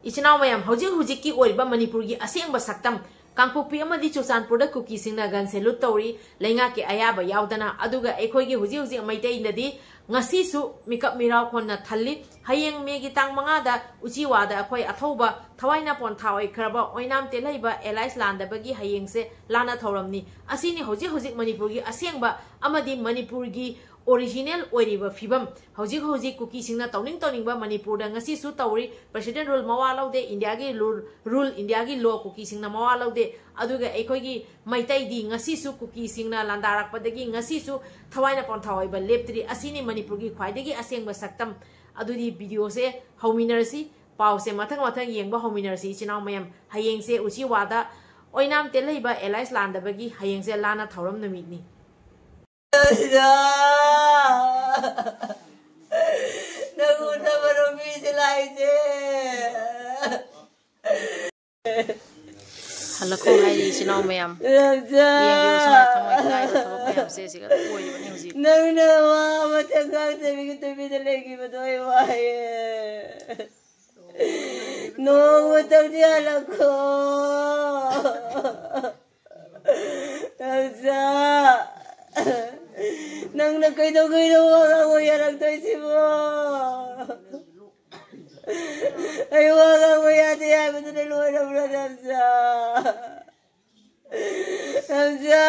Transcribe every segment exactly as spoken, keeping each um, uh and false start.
ꯏꯆꯤꯟ ꯏꯅꯥꯎ ꯃꯌꯥꯝ, ꯍꯧꯖꯤꯛ ꯍꯧꯖꯤꯛꯀꯤ ꯑꯣꯏꯔꯤꯕ ꯃꯅꯤꯄꯨꯔꯒꯤ ꯑꯁꯦꯡꯕ ꯁꯛꯇꯝ, ꯀꯥꯡꯄꯣꯛꯄꯤ ꯑꯃꯗꯤ ꯆꯨꯔꯆꯥꯟꯄꯨꯔꯗ ꯀꯨꯀꯤꯁꯤꯡꯅ gun salute ꯇꯧꯔꯤ, ꯂꯩꯉꯥꯛꯀꯤ ꯑꯌꯥꯕ ꯌꯥꯎꯗꯅ꯫ ꯑꯗꯨꯒ ꯑꯩꯈꯣꯏꯒꯤ ꯍꯧꯖꯤꯛ ꯍꯧꯖꯤꯛ ꯃꯩꯇꯩꯅꯗꯤ ꯉꯁꯤꯁꯨ ꯃꯤꯀꯞ ꯃꯤꯔꯥꯎ ꯈꯣꯟꯅ ꯊꯜꯂꯤ꯫ ꯍꯌꯦꯡ ꯃꯦꯒꯤ ꯇꯥꯡ ꯃꯉꯥꯗ ꯎꯆꯤꯋꯥꯗ ꯑꯩꯈꯣꯏ ꯑꯊꯧꯕ ꯊꯋꯥꯏꯅ ꯄꯣꯟꯊꯥ ꯑꯣꯏꯈ꯭ꯔꯕ ꯑꯣꯏꯅꯥꯝ ꯇꯦꯜꯍꯩꯕ alliance ꯂꯥꯟꯗꯕꯒꯤ ꯍꯌꯦꯡꯁꯦ ꯂꯥꯟꯅ ꯊꯧꯔꯝꯅꯤ꯫ ꯑꯁꯤꯅꯤ ꯍꯧꯖꯤꯛ ꯍꯧꯖꯤꯛ ꯃꯅꯤꯄꯨꯔꯒꯤ ꯑꯁꯦꯡꯕ ꯑꯃꯗꯤ ꯃꯅꯤꯄꯨꯔꯒꯤ original ꯑꯣꯏꯔꯤꯕ ꯐꯤꯕꯝ꯫ ꯍꯧꯖꯤꯛ ꯍꯧꯖꯤꯛ ꯀꯨꯀꯤꯁꯤꯡꯅ ꯇꯧꯅꯤꯡ ꯇꯧꯅꯤꯡꯕ ꯃꯅꯤꯄꯨꯔꯗ ꯉꯁꯤꯁꯨ ꯇꯧꯔꯤ꯫ President rule ꯃꯋꯥ ꯂꯧꯗꯦ, ꯏꯟꯗꯤꯌꯥꯒꯤ rule, ꯏꯟꯗꯤꯌꯥꯒꯤ law ꯀꯨꯀꯤꯁꯤꯡꯅ ꯃꯋꯥ ꯂꯧꯗꯦ꯫ ꯑꯗꯨꯒ ꯑꯩꯈꯣꯏꯒꯤ ꯃꯩꯇꯩꯗꯤ ꯉꯁꯤꯁꯨ ꯀꯨꯀꯤꯁꯤꯡꯅ ꯂꯥꯟꯗꯥꯔꯛꯄꯗꯒꯤ ꯉꯁꯤꯁꯨ ꯊꯋꯥꯏꯅ ꯄꯣꯟꯊꯥ ꯑꯣꯏꯕ ꯂꯦꯞꯇ꯭ꯔꯤ꯫ ꯑꯁꯤꯅꯤ ꯃꯅꯤꯄꯨꯔꯒꯤ ꯈ꯭ꯋꯥꯏꯗꯒꯤ ꯑꯁꯦꯡꯕ ꯁꯛꯇꯝ꯫ ꯑꯗꯨꯗꯤ videoꯁꯦ ꯍꯧꯃꯤꯟꯅꯔꯁꯤ, ꯄꯥꯎꯁꯦ ꯃꯊꯪ ꯃꯊꯪ ꯌꯦꯡꯕ ꯍꯧꯃꯤꯟꯅꯔꯁꯤ ꯏꯆꯤꯟ ꯏꯅꯥꯎ ꯃꯌꯥꯝ꯫ ꯍꯌꯦꯡꯁꯦ ꯎꯆꯤꯋꯥꯗ ꯑꯣꯏꯅꯥꯝ ꯇꯦꯜꯍꯩꯕ alliance ꯂꯥꯟꯗꯕꯒꯤ ꯍꯌꯦꯡꯁꯦ ꯂꯥꯟꯅ ꯊꯧꯔꯝ ꯅꯨꯃꯤꯠꯅꯤ꯫ ꯅꯪ ꯎꯅꯕꯔꯣ ꯃꯤꯁꯦ ꯂꯥꯛꯏꯁꯦ? ꯍꯜꯂꯛꯈꯣ ꯍꯥꯏꯔꯤ ꯏꯆꯤꯟ ꯏꯅꯥꯎ ꯃꯌꯥꯝ꯫ ꯔꯝꯖꯥ! ꯌꯦꯡꯕꯤꯌꯨ ꯁꯨꯃꯥꯏꯅ ꯊꯃꯣꯏ ꯀꯥꯏꯕ ꯊꯕꯛ ꯃꯌꯥꯝꯁꯦ ꯁꯤꯒ ꯑꯣꯏꯔꯤꯕꯅꯤ ꯍꯧꯖꯤꯛ꯫ ꯅꯪꯅ ꯋꯥ ꯑꯃꯇ ꯉꯥꯡꯗꯕꯤꯒꯤ ꯇꯨꯃꯤꯟꯅ ꯂꯩꯈꯤꯕꯗꯣ ꯑꯩ ꯋꯥꯏꯌꯦ꯫ ꯅꯣꯡꯃꯇꯪꯗꯤ ꯍꯜꯂꯛꯈꯣ꯫ ꯔꯝꯖꯥ! ꯅꯪꯅ ꯀꯩꯗꯧꯉꯩꯅꯣ ꯋꯥ ꯉꯥꯡꯕ ꯌꯥꯔꯛꯇꯣꯏꯁꯤꯕꯣ? ꯑꯩ ꯋꯥ ꯉꯥꯡꯕ ꯌꯥꯗꯦ ꯍꯥꯏꯕꯗꯨꯅ ꯂꯣꯏꯔꯕ꯭ꯔꯥ, ꯔꯝꯖꯥ? ꯔꯝꯖꯥ!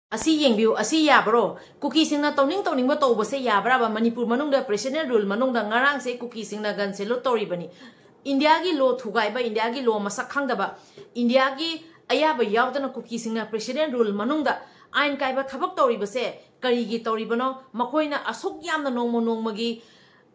ꯑꯁꯤ ꯌꯦꯡꯕꯤꯌꯨ, ꯑꯁꯤ ꯌꯥꯕ꯭ꯔꯣ? ꯀꯨꯀꯤꯁꯤꯡꯅ ꯇꯧꯅꯤꯡ ꯇꯧꯅꯤꯡꯕ ꯇꯧꯕꯁꯦ ꯌꯥꯕ꯭ꯔꯥꯕ? ꯃꯅꯤꯄꯨꯔ ꯃꯅꯨꯡꯗ President rule ꯃꯅꯨꯡꯗ ꯉꯔꯥꯡꯁꯦ ꯀꯨꯀꯤꯁꯤꯡꯅ gun salute ꯇꯧꯔꯤꯕꯅꯤ꯫ ꯏꯟꯗꯤꯌꯥꯒꯤ law ꯊꯨꯒꯥꯏꯕ, ꯏꯟꯗꯤꯌꯥꯒꯤ law ꯃꯁꯛ ꯈꯪꯗꯕ, ꯏꯟꯗꯤꯌꯥꯒꯤ ꯑꯌꯥꯕ ꯌꯥꯎꯗꯅ ꯀꯨꯀꯤꯁꯤꯡꯅ President rule ꯃꯅꯨꯡꯗ ꯑꯥꯏꯟ ꯀꯥꯏꯕ ꯊꯕꯛ ꯇꯧꯔꯤꯕꯁꯦ ꯀꯔꯤꯒꯤ ꯇꯧꯔꯤꯕꯅꯣ? ꯃꯈꯣꯏꯅ ꯑꯁꯨꯛ ꯌꯥꯝꯅ ꯅꯣꯡꯃ ꯅꯣꯡꯃꯒꯤ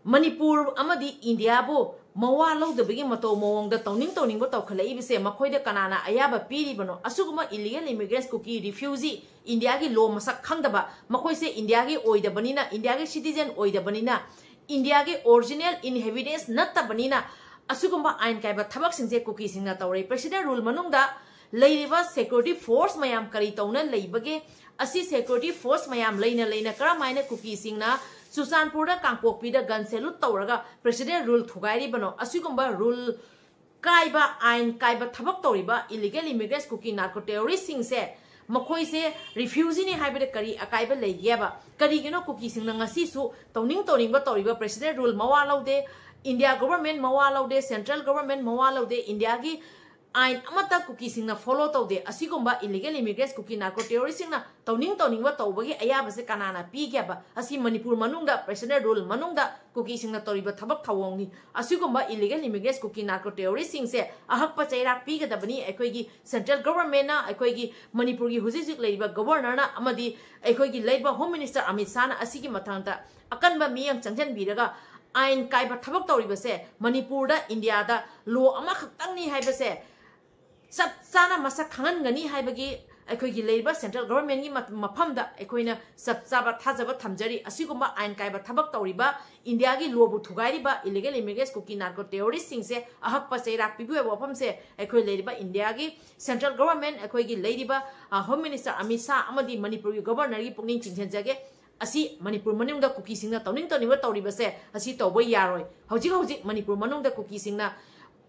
ꯃꯅꯤꯄꯨꯔ ꯑꯃꯗꯤ ꯏꯟꯗꯤꯌꯥꯕꯨ ꯃꯋꯥ ꯂꯧꯗꯕꯒꯤ ꯃꯇꯧ ꯃꯑꯣꯡꯗ ꯇꯧꯅꯤꯡ ꯇꯧꯅꯤꯡꯕ ꯇꯧꯈꯠꯂꯛꯏꯕꯁꯦ ꯃꯈꯣꯏꯗ ꯀꯅꯥꯅ ꯑꯌꯥꯕ ꯄꯤꯔꯤꯕꯅꯣ? ꯑꯁꯤꯒꯨꯝꯕ illegal immigrants, ꯀꯨꯀꯤ refugee, ꯏꯟꯗꯤꯌꯥꯒꯤ law ꯃꯁꯛ ꯈꯪꯗꯕ, ꯃꯈꯣꯏꯁꯦ ꯏꯟꯗꯤꯌꯥꯒꯤ ꯑꯣꯏꯗꯕꯅꯤꯅ, ꯏꯟꯗꯤꯌꯥꯒꯤ citizen ꯑꯣꯏꯗꯕꯅꯤꯅ, ꯏꯟꯗꯤꯌꯥꯒꯤ original inhabitants ꯅꯠꯇꯕꯅꯤꯅ, ꯑꯁꯤꯒꯨꯝꯕ ꯑꯥꯏꯟ ꯀꯥꯏꯕ ꯊꯕꯛꯁꯤꯡꯁꯦ ꯀꯨꯀꯤꯁꯤꯡꯅ ꯇꯧꯔꯦ꯫ President rule ꯃꯅꯨꯡꯗ ꯂꯩꯔꯤꯕ security force ꯃꯌꯥꯝ ꯀꯔꯤ ꯇꯧꯅ ꯂꯩꯕꯒꯦ? ꯑꯁꯤ security force ꯃꯌꯥꯝ ꯂꯩꯅ ꯂꯩꯅ ꯀꯔꯝꯍꯥꯏꯅ ꯀꯨꯀꯤꯁꯤꯡꯅ ꯆꯨꯔꯆꯥꯟꯄꯨꯔꯗ, ꯀꯥꯡꯄꯣꯛꯄꯤꯗ gun salute ꯇꯧꯔꯒ president rule ꯊꯨꯒꯥꯏꯔꯤꯕꯅꯣ? ꯑꯁꯤꯒꯨꯝꯕ rule ꯀꯥꯏꯕ, ꯑꯥꯏꯟ ꯀꯥꯏꯕ ꯊꯕꯛ ꯇꯧꯔꯤꯕ illegal immigrants ꯀꯨꯀꯤ narco terrorist ꯁꯤꯡꯁꯦ, ꯃꯈꯣꯏꯁꯦ refugee ꯅꯤ ꯍꯥꯏꯕꯗ ꯀꯔꯤ ꯑꯀꯥꯏꯕ ꯂꯩꯒꯦꯕ? ꯀꯔꯤꯒꯤꯅꯣ ꯀꯨꯀꯤꯁꯤꯡꯅ ꯉꯁꯤꯁꯨ ꯇꯧꯅꯤꯡ ꯇꯧꯅꯤꯡꯕ ꯇꯧꯔꯤꯕ? President rule ꯃꯋꯥ ꯂꯧꯗꯦ, India government ꯃꯋꯥ ꯂꯧꯗꯦ, central government ꯃꯋꯥ ꯂꯧꯗꯦ, ꯏꯟꯗꯤꯌꯥꯒꯤ ꯑꯥꯏꯟ ꯑꯃꯠꯇ ꯀꯨꯀꯤꯁꯤꯡꯅ follow ꯇꯧꯗꯦ꯫ ꯑꯁꯤꯒꯨꯝꯕ illegal immigrants ꯀꯨꯀꯤ narco terrorist ꯁꯤꯡꯅ ꯇꯧꯅꯤꯡ ꯇꯧꯅꯤꯡꯕ ꯇꯧꯕꯒꯤ ꯑꯌꯥꯕꯁꯦ ꯀꯅꯥꯅ ꯄꯤꯒꯦꯕ? ꯑꯁꯤ ꯃꯅꯤꯄꯨꯔ ꯃꯅꯨꯡꯗ president rule ꯃꯅꯨꯡꯗ ꯀꯨꯀꯤꯁꯤꯡꯅ ꯇꯧꯔꯤꯕ ꯊꯕꯛ ꯊꯧꯑꯣꯡꯅꯤ꯫ ꯑꯁꯤꯒꯨꯝꯕ illegal immigrants ꯀꯨꯀꯤ narco terrorist ꯁꯤꯡꯁꯦ ꯑꯍꯛꯄ ꯆꯩꯔꯥꯛ ꯄꯤꯒꯗꯕꯅꯤ꯫ ꯑꯩꯈꯣꯏꯒꯤ central government ꯅ, ꯑꯩꯈꯣꯏꯒꯤ ꯃꯅꯤꯄꯨꯔꯒꯤ ꯍꯧꯖꯤꯛ ꯍꯧꯖꯤꯛ ꯂꯩꯔꯤꯕ governor ꯅ ꯑꯃꯗꯤ ꯑꯩꯈꯣꯏꯒꯤ ꯂꯩꯔꯤꯕ Home Minister ꯑꯃꯤꯠ ꯁꯥꯍꯅ ꯑꯁꯤꯒꯤ ꯃꯇꯥꯡꯗ ꯑꯀꯟꯕ ꯃꯤꯠꯌꯦꯡ ꯆꯪꯁꯤꯟꯕꯤꯔꯒ ꯑꯥꯏꯟ ꯀꯥꯏꯕ ꯊꯕꯛ ꯇꯧꯔꯤꯕꯁꯦ ꯃꯅꯤꯄꯨꯔꯗ, ꯏꯟꯗꯤꯌꯥꯗ law ꯑꯃꯈꯛꯇꯪꯅꯤ ꯍꯥꯏꯕꯁꯦ ꯆꯞ ꯆꯥꯅ ꯃꯁꯛ ꯈꯪꯍꯟꯒꯅꯤ ꯍꯥꯏꯕꯒꯤ ꯑꯩꯈꯣꯏꯒꯤ ꯂꯩꯔꯤꯕ central government ꯀꯤ ꯃ-, ꯃꯐꯝꯗ ꯑꯩꯈꯣꯏꯅ ꯆꯞ ꯆꯥꯕ ꯊꯥꯖꯕ ꯊꯝꯖꯔꯤ꯫ ꯑꯁꯤꯒꯨꯝꯕ ꯑꯥꯏꯟ ꯀꯥꯏꯕ ꯊꯕꯛ ꯇꯧꯔꯤꯕ, ꯏꯟꯗꯤꯌꯥꯒꯤ law ꯕꯨ ꯊꯨꯒꯥꯏꯔꯤꯕ illegal immigrants ꯀꯨꯀꯤ narco terrorist ꯁꯤꯡꯁꯦ ꯑꯍꯛꯄ ꯆꯩꯔꯥꯛ ꯄꯤꯕꯤꯌꯨ ꯍꯥꯏꯕ ꯋꯥꯐꯝꯁꯦ ꯑꯩꯈꯣꯏ ꯂꯩꯔꯤꯕ ꯏꯟꯗꯤꯌꯥꯒꯤ central government, ꯑꯩꯈꯣꯏꯒꯤ ꯂꯩꯔꯤꯕ, ꯑ, Home Minister ꯑꯃꯤꯠ ꯁꯥꯍ ꯑꯃꯗꯤ ꯃꯅꯤꯄꯨꯔꯒꯤ governor ꯒꯤ ꯄꯨꯛꯅꯤꯡ ꯆꯤꯡꯁꯤꯟꯖꯒꯦ꯫ ꯑꯁꯤ ꯃꯅꯤꯄꯨꯔ ꯃꯅꯨꯡꯗ ꯀꯨꯀꯤꯁꯤꯡꯅ ꯇꯧꯅꯤꯡ ꯇꯧꯅꯤꯡꯕ ꯇꯧꯔꯤꯕꯁꯦ ꯑꯁꯤ ꯇꯧꯕ ꯌꯥꯔꯣꯏ꯫ ꯍꯧꯖꯤꯛ ꯍꯧꯖꯤꯛ ꯃꯅꯤꯄꯨꯔ ꯃꯅꯨꯡꯗ ꯀꯨꯀꯤꯁꯤꯡꯅ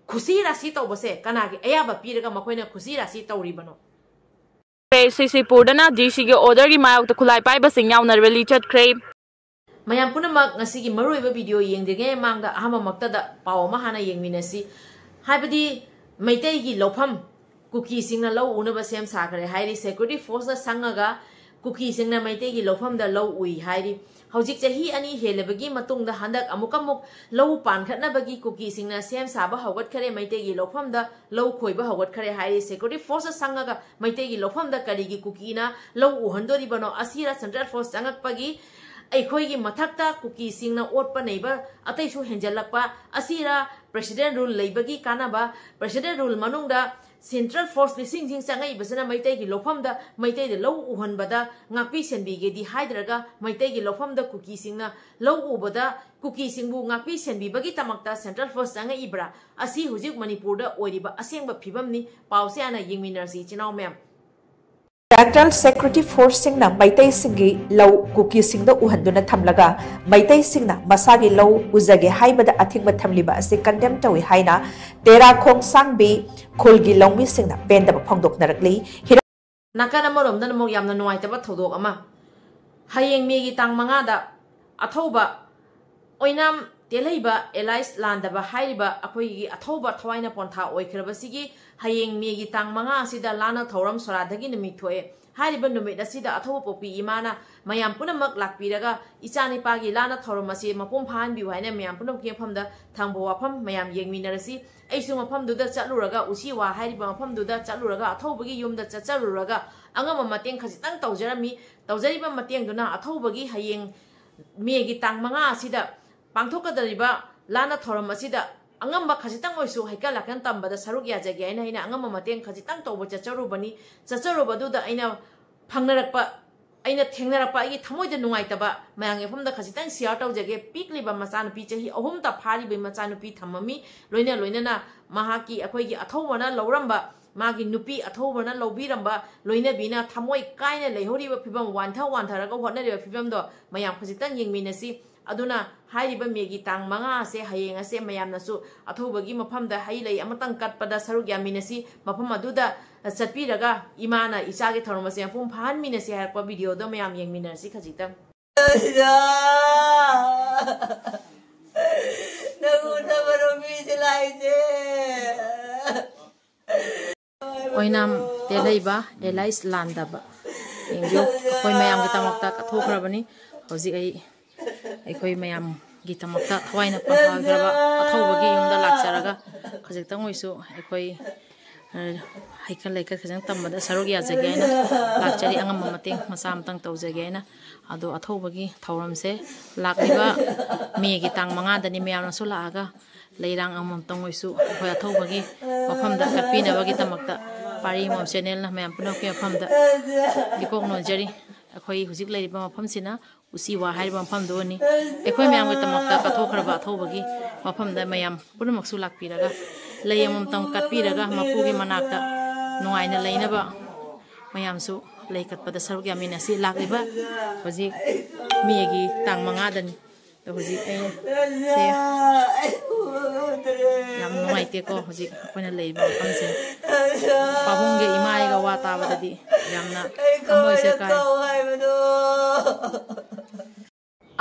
ꯈꯨꯁꯤ ꯔꯥꯁꯤ ꯇꯧꯕꯁꯦ ꯀꯅꯥꯒꯤ ꯑꯌꯥꯕ ꯄꯤꯔꯒ ꯃꯈꯣꯏꯅ ꯈꯨꯁꯤ ꯔꯥꯁꯤ ꯇꯧꯔꯤꯕꯅꯣ? ꯁꯤꯁꯤꯄꯨꯔꯗꯅ ꯗꯤ ꯁꯤꯒꯤ order ꯒꯤ ꯃꯥꯌꯣꯛꯇ ꯈꯨꯠꯂꯥꯏ ꯄꯥꯏꯕꯁꯤꯡ ꯌꯥꯎꯅ rally ꯆꯠꯈ꯭ꯔꯦ꯫ ꯃꯌꯥꯝ ꯄꯨꯝꯅꯃꯛ ꯉꯁꯤꯒꯤ ꯃꯔꯨꯑꯣꯏꯕ video ꯌꯦꯡꯗ꯭ꯔꯤꯉꯩ ꯃꯃꯥꯡꯗ ꯑꯍꯥꯟꯕꯃꯛꯇꯗ ꯄꯥꯎ ꯑꯃ ꯍꯥꯟꯅ ꯌꯦꯡꯃꯤꯟꯅꯁꯤ꯫ ꯍꯥꯏꯕꯗꯤ ꯃꯩꯇꯩꯒꯤ ꯂꯧꯐꯝ ꯀꯨꯀꯤꯁꯤꯡꯅ ꯂꯧ ꯎꯅꯕ ꯁꯦꯝ ꯁꯥꯈ꯭ꯔꯦ ꯍꯥꯏꯔꯤ꯫ Security force ꯅ ꯁꯪꯉꯒ ꯀꯨꯀꯤꯁꯤꯡꯅ ꯃꯩꯇꯩꯒꯤ ꯂꯧꯐꯝꯗ ꯂꯧ ꯎꯏ ꯍꯥꯏꯔꯤ꯫ ꯍꯧꯖꯤꯛ ꯆꯍꯤ ꯑꯅꯤ ꯍꯦꯜꯂꯕꯒꯤ ꯃꯇꯨꯡꯗ ꯍꯟꯗꯛ ꯑꯃꯨꯛꯀ ꯑꯃꯨꯛ ꯂꯧ ꯄꯥꯟꯈꯠꯅꯕꯒꯤ ꯀꯨꯀꯤꯁꯤꯡꯅ ꯁꯦꯝ ꯁꯥꯕ ꯍꯧꯒꯠꯈ꯭ꯔꯦ, ꯃꯩꯇꯩꯒꯤ ꯂꯧꯐꯝꯗ ꯂꯧ ꯈꯣꯏꯕ ꯍꯧꯒꯠꯈ꯭ꯔꯦ ꯍꯥꯏꯔꯤ꯫ Security force ꯅ ꯁꯪꯉꯒ ꯃꯩꯇꯩꯒꯤ ꯂꯧꯐꯝꯗ ꯀꯔꯤꯒꯤ ꯀꯨꯀꯤꯅ ꯂꯧ ꯎꯍꯟꯗꯣꯔꯤꯕꯅꯣ? ꯑꯁꯤꯔ central force ꯆꯪꯉꯛꯄꯒꯤ ꯑꯩꯈꯣꯏꯒꯤ ꯃꯊꯛꯇ ꯀꯨꯀꯤꯁꯤꯡꯅ ꯑꯣꯠꯄ ꯅꯩꯕ ꯑꯇꯩꯁꯨ ꯍꯦꯟꯖꯜꯂꯛꯄ ꯑꯁꯤꯔ? President rule ꯂꯩꯕꯒꯤ ꯀꯥꯟꯅꯕ, president rule ꯃꯅꯨꯡꯗ central force ꯂꯤꯁꯤꯡꯁꯤꯡ ꯆꯪꯉꯛꯏꯕꯁꯤꯅ ꯃꯩꯇꯩꯒꯤ ꯂꯧꯐꯝꯗ ꯃꯩꯇꯩꯗ ꯂꯧ ꯎꯍꯟꯕꯗ ꯉꯥꯛꯄꯤ ꯁꯦꯟꯕꯤꯒꯦꯗꯤ ꯍꯥꯏꯗ꯭ꯔꯒ ꯃꯩꯇꯩꯒꯤ ꯂꯧꯐꯝꯗ ꯀꯨꯀꯤꯁꯤꯡꯅ ꯂꯧ ꯎꯕꯗ ꯀꯨꯀꯤꯁꯤꯡꯕꯨ ꯉꯥꯛꯄꯤ ꯁꯦꯟꯕꯤꯕꯒꯤꯗꯃꯛꯇ central force ꯆꯪꯉꯛꯏꯕ꯭ꯔꯥ? ꯑꯁꯤ ꯍꯧꯖꯤꯛ ꯃꯅꯤꯄꯨꯔꯗ ꯑꯣꯏꯔꯤꯕ ꯑꯁꯦꯡꯕ ꯐꯤꯕꯝꯅꯤ꯫ ꯄꯥꯎꯁꯦ ꯍꯥꯟꯅ ꯌꯦꯡꯃꯤꯟꯅꯔꯁꯤ ꯏꯆꯤꯟ ꯏꯅꯥꯎ ꯃꯌꯥꯝ꯫ Tactile Security Forceꯁꯤꯡꯅ ꯃꯩꯇꯩꯁꯤꯡꯒꯤ ꯂꯧ ꯀꯨꯀꯤꯁꯤꯡꯗ ꯎꯍꯟꯗꯨꯅ ꯊꯝꯂꯒ, ꯃꯩꯇꯩꯁꯤꯡꯅ ꯃꯁꯥꯒꯤ ꯂꯧ ꯎꯖꯒꯦ ꯍꯥꯏꯕꯗ ꯑꯊꯤꯡꯕ ꯊꯝꯂꯤꯕ ꯑꯁꯤ condemn ꯇꯧꯏ ꯍꯥꯏꯅ ꯇꯦꯔꯥ ꯈꯣꯡꯁꯥꯡꯕꯤ ꯈꯨꯜꯒꯤ ꯂꯧꯃꯤꯁꯤꯡꯅ ꯄꯦꯟꯗꯕ ꯐꯣꯡꯗꯣꯛꯅꯔꯛꯂꯤ꯫ ꯅꯥꯀꯟ ꯑꯃꯔꯣꯝꯗꯅ ꯑꯃꯨꯛ ꯌꯥꯝꯅ ꯅꯨꯡꯉꯥꯏꯇꯕ ꯊꯧꯗꯣꯛ ꯑꯃ, ꯍꯌꯦꯡ ꯃꯦꯒꯤ ꯇꯥꯡ ꯃꯉꯥꯗ ꯑꯊꯧꯕ ꯑꯣꯏꯅꯥꯝ ꯇꯦꯜꯍꯩꯕ ꯑꯦꯂꯥꯏꯁ ꯂꯥꯟꯗꯕ ꯍꯥꯏꯔꯤꯕ ꯑꯩꯈꯣꯏꯒꯤ ꯑꯊꯧꯕ ꯊꯋꯥꯏꯅ ꯄꯣꯟꯊꯥ ꯑꯣꯏꯈ꯭ꯔꯕꯁꯤꯒꯤ ꯍꯌꯦꯡ ꯃꯦꯒꯤ ꯇꯥꯡ ꯃꯉꯥ ꯑꯁꯤꯗ ꯂꯥꯟꯅ ꯊꯧꯔꯝ ꯁꯣꯔꯥꯗꯒꯤ ꯅꯨꯃꯤꯠ ꯊꯣꯛꯑꯦ꯫ ꯍꯥꯏꯔꯤꯕ ꯅꯨꯃꯤꯠ ꯑꯁꯤꯗ ꯑꯊꯧꯕ ꯄꯣꯛꯄꯤ ꯏꯃꯥꯅ ꯃꯌꯥꯝ ꯄꯨꯝꯅꯃꯛ ꯂꯥꯛꯄꯤꯔꯒ ꯏꯆꯥ ꯅꯤꯄꯥꯒꯤ ꯂꯥꯟꯅ ꯊꯧꯔꯝ ꯑꯁꯤ ꯃꯄꯨꯡ ꯐꯥꯍꯟꯕꯤꯌꯨ ꯍꯥꯏꯅ ꯃꯌꯥꯝ ꯄꯨꯝꯅꯃꯛꯀꯤ ꯃꯐꯝꯗ ꯊꯝꯕ ꯋꯥꯐꯝ ꯃꯌꯥꯝ ꯌꯦꯡꯃꯤꯟꯅꯔꯁꯤ꯫ ꯑꯩꯁꯨ ꯃꯐꯝꯗꯨꯗ ꯆꯠꯂꯨꯔꯒ, ꯎꯆꯤꯋꯥ ꯍꯥꯏꯔꯤꯕ ꯃꯐꯝꯗꯨꯗ ꯆꯠꯂꯨꯔꯒ, ꯑꯊꯧꯕꯒꯤ ꯌꯨꯝꯗ ꯆꯠꯆꯔꯨꯔꯒ ꯑꯉꯝꯕ ꯃꯇꯦꯡ ꯈꯖꯤꯛꯇꯪ ꯇꯧꯖꯔꯝꯃꯤ꯫ ꯇꯧꯖꯔꯤꯕ ꯃꯇꯦꯡꯗꯨꯅ ꯑꯊꯧꯕꯒꯤ ꯍꯌꯦꯡ ꯃꯦꯒꯤ ꯇꯥꯡ ꯃꯉꯥ ꯑꯁꯤꯗ ꯄꯥꯡꯊꯣꯛꯀꯗꯧꯔꯤꯕ ꯂꯥꯟꯅ ꯊꯧꯔꯝ ꯑꯁꯤꯗ ꯑꯉꯝꯕ ꯈꯖꯤꯛꯇꯪ ꯑꯣꯏꯁꯨ ꯍꯩꯀꯠ ꯂꯥꯀꯟ ꯇꯝꯕꯗ ꯁꯔꯨꯛ ꯌꯥꯖꯒꯦ ꯍꯥꯏꯅ ꯑꯩꯅ ꯑꯉꯝꯕ ꯃꯇꯦꯡ ꯈꯖꯤꯛꯇꯪ ꯇꯧꯕ ꯆꯠꯆꯔꯨꯕꯅꯤ꯫ ꯆꯠꯆꯔꯨꯕꯗꯨꯗ ꯑꯩꯅ ꯐꯪꯅꯔꯛꯄ, ꯑꯩꯅ ꯊꯦꯡꯅꯔꯛꯄ ꯑꯩꯒꯤ ꯊꯃꯣꯏꯗ ꯅꯨꯡꯉꯥꯏꯇꯕ ꯃꯌꯥꯝꯒꯤ ꯃꯐꯝꯗ ꯈꯖꯤꯛꯇꯪ share ꯇꯧꯖꯒꯦ꯫ ꯄꯤꯛꯂꯤꯕ ꯃꯆꯥꯅꯨꯄꯤ, ꯆꯍꯤ ꯑꯍꯨꯝꯇ ꯐꯥꯔꯤꯕ ꯃꯆꯥꯅꯨꯄꯤ ꯊꯝꯃꯝꯃꯤ꯫ ꯂꯣꯏꯅ ꯂꯣꯏꯅꯅ ꯃꯍꯥꯛꯀꯤ, ꯑꯩꯈꯣꯏꯒꯤ ꯑꯊꯧꯕꯅ ꯂꯧꯔꯝꯕ, ꯃꯥꯒꯤ ꯅꯨꯄꯤ ꯑꯊꯧꯕꯅ ꯂꯧꯕꯤꯔꯝꯕ ꯂꯣꯏꯅꯕꯤꯅ ꯊꯃꯣꯏ ꯀꯥꯏꯅ ꯂꯩꯍꯧꯔꯤꯕ ꯐꯤꯕꯝ, ꯋꯥꯟꯊ ꯋꯥꯟꯊꯔꯒ ꯍꯣꯠꯅꯔꯤꯕ ꯐꯤꯕꯝꯗꯣ ꯃꯌꯥꯝ ꯈꯖꯤꯛꯇꯪ ꯌꯦꯡꯃꯤꯟꯅꯁꯤ꯫ ꯑꯗꯨꯅ ꯍꯥꯏꯔꯤꯕ ꯃꯦꯒꯤ ꯇꯥꯡ ꯃꯉꯥ ꯑꯁꯦ, ꯍꯌꯦꯡ ꯑꯁꯦ ꯃꯌꯥꯝꯅꯁꯨ ꯑꯊꯧꯕꯒꯤ ꯃꯐꯝꯗ ꯍꯩ ꯂꯩ ꯑꯃꯇꯪ ꯀꯠꯄꯗ ꯁꯔꯨꯛ ꯌꯥꯃꯤꯟꯅꯁꯤ꯫ ꯃꯐꯝ ꯑꯗꯨꯗ ꯆꯠꯄꯤꯔꯒ ꯏꯃꯥꯅ ꯏꯆꯥꯒꯤ ꯊꯧꯔꯝ ꯑꯁꯦ ꯃꯄꯨꯡ ꯐꯥꯍꯟꯃꯤꯟꯅꯁꯤ ꯍꯥꯏꯔꯛꯄ video ꯗꯣ ꯃꯌꯥꯝ ꯌꯦꯡꯃꯤꯟꯅꯔꯁꯤ ꯈꯖꯤꯛꯇꯪ꯫ ꯅꯪ ꯎꯅꯕꯔꯣ ꯃꯤꯁꯦ ꯂꯥꯛꯏꯁꯦ? ꯑꯣꯏꯅꯥꯝ ꯇꯦꯜꯍꯩꯕ ꯑꯦꯂꯥꯏꯁ ꯂꯥꯟꯗꯕ꯫ ꯌꯦꯡꯕꯤꯌꯨ, ꯑꯩꯈꯣꯏ ꯃꯌꯥꯝꯒꯤꯗꯃꯛꯇ ꯀꯠꯊꯣꯛꯈ꯭ꯔꯕꯅꯤ꯫ ꯍꯧꯖꯤꯛ ꯑꯩ, ꯑꯩꯈꯣꯏ ꯃꯌꯥꯝꯒꯤꯗꯃꯛꯇ ꯊꯋꯥꯏꯅ ꯄꯣꯟꯊꯥꯈ꯭ꯔꯕ ꯑꯊꯧꯕꯒꯤ ꯌꯨꯝꯗ ꯂꯥꯛꯆꯔꯒ ꯈꯖꯤꯛꯇꯪ ꯑꯣꯏꯁꯨ ꯑꯩꯈꯣꯏ, ꯑ, ꯍꯩꯀꯠ ꯂꯩꯀꯠ ꯈꯖꯤꯛꯇꯪ ꯇꯝꯕꯗ ꯁꯔꯨꯛ ꯌꯥꯖꯒꯦ ꯍꯥꯏꯅ ꯂꯥꯛꯆꯔꯤ꯫ ꯑꯉꯝꯕ ꯃꯇꯦꯡ ꯃꯆꯥ ꯑꯃꯇꯪ ꯇꯧꯖꯒꯦ ꯍꯥꯏꯅ꯫ ꯑꯗꯣ ꯑꯊꯧꯕꯒꯤ ꯊꯧꯔꯝꯁꯦ ꯂꯥꯛꯂꯤꯕ ꯃꯦꯒꯤ ꯇꯥꯡ ꯃꯉꯥꯗꯅꯤ꯫ ꯃꯌꯥꯝꯅꯁꯨ ꯂꯥꯛꯑꯒ ꯂꯩꯔꯥꯡ ꯑꯃꯃꯝꯇꯪ ꯑꯣꯏꯁꯨ ꯑꯩꯈꯣꯏ ꯑꯊꯧꯕꯒꯤ ꯃꯐꯝꯗ ꯀꯠꯄꯤꯅꯕꯒꯤꯗꯃꯛꯇ ꯄꯥꯔꯤ ꯑꯃꯃꯝ channel ꯅ ꯃꯌꯥꯝ ꯄꯨꯝꯅꯃꯛꯀꯤ ꯃꯐꯝꯗ ꯏꯀꯣꯛ ꯅꯣꯟꯖꯔꯤ꯫ ꯑꯩꯈꯣꯏ ꯍꯧꯖꯤꯛ ꯂꯩꯔꯤꯕ ꯃꯐꯝꯁꯤꯅ ꯎꯆꯤꯋꯥ ꯍꯥꯏꯔꯤꯕ ꯃꯐꯝꯗꯨꯅꯤ꯫ ꯑꯩꯈꯣꯏ ꯃꯌꯥꯝꯒꯤꯗꯃꯛꯇ ꯀꯠꯊꯣꯛꯈ꯭ꯔꯕ ꯑꯊꯧꯕꯒꯤ ꯃꯐꯝꯗ ꯃꯌꯥꯝ ꯄꯨꯝꯅꯃꯛꯁꯨ ꯂꯥꯛꯄꯤꯔꯒ ꯂꯩ ꯑꯃꯃꯝꯇꯪ ꯀꯠꯄꯤꯔꯒ ꯃꯄꯨꯒꯤ ꯃꯅꯥꯛꯇ ꯅꯨꯡꯉꯥꯏꯅ ꯂꯩꯅꯕ ꯃꯌꯥꯝꯁꯨ ꯂꯩ ꯀꯠꯄꯗ ꯁꯔꯨꯛ ꯌꯥꯃꯤꯟꯅꯁꯤ꯫ ꯂꯥꯛꯂꯤꯕ ꯍꯧꯖꯤꯛ ꯃꯦꯒꯤ ꯇꯥꯡ ꯃꯉꯥꯗꯅꯤ꯫ ꯑꯗꯣ ꯍꯧꯖꯤꯛ ꯑꯩ ꯁꯦ ꯌꯥꯝ ꯅꯨꯡꯉꯥꯏꯇꯦꯀꯣ꯫ ꯍꯧꯖꯤꯛ ꯑꯩꯈꯣꯏꯅ ꯂꯩꯔꯤꯕ ꯃꯐꯝꯁꯦ, ꯄꯥꯕꯨꯡꯒ ꯏꯃꯥꯒ ꯋꯥ ꯇꯥꯕꯗꯗꯤ ꯌꯥꯝꯅ ꯊꯃꯣꯏꯁꯦ ꯀꯥꯏ꯫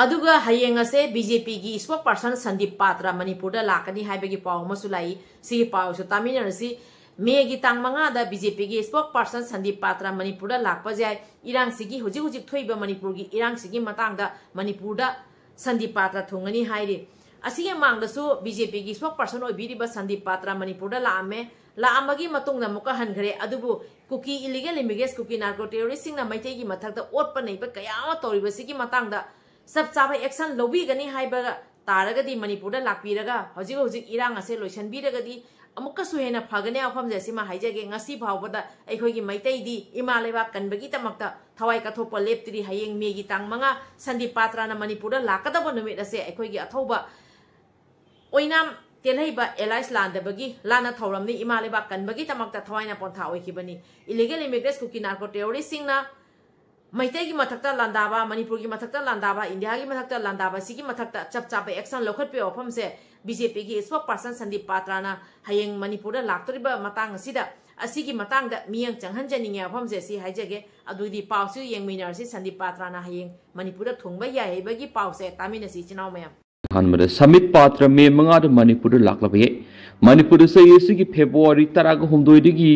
ꯑꯗꯨꯒ ꯍꯌꯦꯡ ꯑꯁꯦ ꯕꯤ ꯖꯦ ꯄꯤꯒꯤ spokesperson ꯁꯟꯗꯤꯞ ꯄꯥꯇ꯭ꯔ ꯃꯅꯤꯄꯨꯔꯗ ꯂꯥꯛꯀꯅꯤ ꯍꯥꯏꯕꯒꯤ ꯄꯥꯎ ꯑꯃꯁꯨ ꯂꯥꯛꯏ꯫ ꯁꯤꯒꯤ ꯄꯥꯎꯁꯨ ꯇꯥꯃꯤꯟꯅꯔꯁꯤ꯫ ꯃꯦꯒꯤ ꯇꯥꯡ ꯃꯉꯥꯗ ꯕꯤ ꯖꯦ ꯄꯤꯒꯤ spokesperson ꯁꯟꯗꯤꯞ ꯄꯥꯇ꯭ꯔ ꯃꯅꯤꯄꯨꯔꯗ ꯂꯥꯛꯄ ꯌꯥꯏ꯫ ꯏꯔꯥꯡꯁꯤꯒꯤ, ꯍꯧꯖꯤꯛ ꯍꯧꯖꯤꯛ ꯊꯣꯛꯏꯕ ꯃꯅꯤꯄꯨꯔꯒꯤ ꯏꯔꯥꯡꯁꯤꯒꯤ ꯃꯇꯥꯡꯗ ꯃꯅꯤꯄꯨꯔꯗ ꯁꯟꯗꯤꯞ ꯄꯥꯇ꯭ꯔ ꯊꯨꯡꯒꯅꯤ ꯍꯥꯏꯔꯤ꯫ ꯑꯁꯤꯒꯤ ꯃꯃꯥꯡꯗꯁꯨ ꯕꯤ ꯖꯦ ꯄꯤꯒꯤ spokesperson ꯑꯣꯏꯕꯤꯔꯤꯕ ꯁꯟꯗꯤꯞ ꯄꯥꯇ꯭ꯔ ꯃꯅꯤꯄꯨꯔꯗ ꯂꯥꯛꯑꯝꯃꯦ꯫ ꯂꯥꯛꯑꯝꯕꯒꯤ ꯃꯇꯨꯡꯗ ꯑꯃꯨꯛꯀ ꯍꯟꯈ꯭ꯔꯦ꯫ ꯑꯗꯨꯕꯨ ꯀꯨꯀꯤ illegal immigrants, ꯀꯨꯀꯤ narco terroristꯁꯤꯡꯅ ꯃꯩꯇꯩꯒꯤ ꯃꯊꯛꯇ ꯑꯣꯠꯄ ꯅꯩꯕ ꯀꯌꯥ ꯑꯃ ꯇꯧꯔꯤꯕꯁꯤꯒꯤ ꯃꯇꯥꯡꯗ ꯆꯞ ꯆꯥꯕ action ꯂꯧꯕꯤꯒꯅꯤ ꯍꯥꯏꯕ ꯇꯥꯔꯒꯗꯤ, ꯃꯅꯤꯄꯨꯔꯗ ꯂꯥꯛꯄꯤꯔꯒ ꯍꯧꯖꯤꯛ ꯍꯧꯖꯤꯛ ꯏꯔꯥꯡ ꯑꯁꯦ ꯂꯣꯏꯁꯤꯟꯕꯤꯔꯒꯗꯤ ꯑꯃꯨꯛꯀꯁꯨ ꯍꯦꯟꯅ ꯐꯒꯅꯤ꯫ ꯋꯥꯐꯝꯁꯦ ꯁꯤꯃ ꯍꯥꯏꯖꯒꯦ, ꯉꯁꯤ ꯐꯥꯎꯕꯗ ꯑꯩꯈꯣꯏꯒꯤ ꯃꯩꯇꯩꯗꯤ ꯏꯃꯥ ꯂꯩꯕꯥꯛ ꯀꯟꯕꯒꯤꯗꯃꯛꯇ ꯊꯋꯥꯏ ꯀꯠꯊꯣꯛꯄ ꯂꯦꯞꯇ꯭ꯔꯤ꯫ ꯍꯌꯦꯡ ꯃꯦꯒꯤ ꯇꯥꯡ ꯃꯉꯥ ꯁꯟꯗꯤꯞ ꯄꯥꯇ꯭ꯔꯅ ꯃꯅꯤꯄꯨꯔꯗ ꯂꯥꯛꯀꯗꯕ ꯅꯨꯃꯤꯠ ꯑꯁꯦ ꯑꯩꯈꯣꯏꯒꯤ ꯑꯊꯧꯕ ꯑꯣꯏꯅꯥꯝ ꯇꯦꯜꯍꯩꯕ allies ꯂꯥꯟꯗꯕꯒꯤ ꯂꯥꯟꯅ ꯊꯧꯔꯝꯅꯤ꯫ ꯏꯃꯥ ꯂꯩꯕꯥꯛ ꯀꯟꯕꯒꯤꯗꯃꯛꯇ ꯊꯋꯥꯏꯅ ꯄꯣꯟꯊꯥ ꯑꯣꯏꯈꯤꯕꯅꯤ꯫ Illegal immigrants, ꯀꯨꯀꯤ narco terroristꯁꯤꯡꯅ ꯃꯩꯇꯩꯒꯤ ꯃꯊꯛꯇ ꯂꯥꯟꯗꯥꯕ, ꯃꯅꯤꯄꯨꯔꯒꯤ ꯃꯊꯛꯇ ꯂꯥꯟꯗꯥꯕ, ꯏꯟꯗꯤꯌꯥꯒꯤ ꯃꯊꯛꯇ ꯂꯥꯟꯗꯥꯕ, ꯁꯤꯒꯤ ꯃꯊꯛꯇ ꯆꯞ ꯆꯥꯕ action ꯂꯧꯈꯠꯄꯒꯤ ꯋꯥꯐꯝꯁꯦ ꯕꯤ ꯖꯦ ꯄꯤꯒꯤ spokesperson ꯁꯟꯗꯤꯞ ꯄꯥꯇ꯭ꯔꯅ ꯍꯌꯦꯡ ꯃꯅꯤꯄꯨꯔꯗ ꯂꯥꯛꯇꯧꯔꯤꯕ ꯃꯇꯥꯡ ꯑꯁꯤꯗ ꯑꯁꯤꯒꯤ ꯃꯇꯥꯡꯗ ꯃꯤꯠꯌꯦꯡ ꯆꯪꯍꯟꯖꯅꯤꯡꯉꯦ꯫ ꯋꯥꯐꯝꯁꯦ ꯁꯤ ꯍꯥꯏꯖꯒꯦ꯫ ꯑꯗꯨꯗꯤ ꯄꯥꯎꯁꯨ ꯌꯦꯡꯃꯤꯟꯅꯔꯁꯤ꯫ ꯁꯟꯗꯤꯞ ꯄꯥꯇ꯭ꯔꯅ ꯍꯌꯦꯡ ꯃꯅꯤꯄꯨꯔꯗ ꯊꯨꯡꯕ ꯌꯥꯏ ꯍꯥꯏꯕꯒꯤ ꯄꯥꯎꯁꯦ ꯇꯥꯃꯤꯟꯅꯁꯤ, ꯏꯆꯤꯟ ꯏꯅꯥꯎ ꯃꯌꯥꯝ꯫ ꯑꯍꯥꯟꯕꯗ ꯁꯃꯤꯠ ꯄꯥꯇ꯭ꯔ ꯃꯦ ꯃꯉꯥꯗ ꯃꯅꯤꯄꯨꯔꯗ ꯂꯥꯛꯂꯕ ꯌꯥꯏ꯫ ꯃꯅꯤꯄꯨꯔꯗ ꯆꯍꯤ ꯑꯁꯤꯒꯤ ꯐꯦꯕ꯭ꯔꯨꯋꯥꯔꯤ ꯇꯔꯥꯒ ꯍꯨꯝꯗꯣꯏꯗꯒꯤ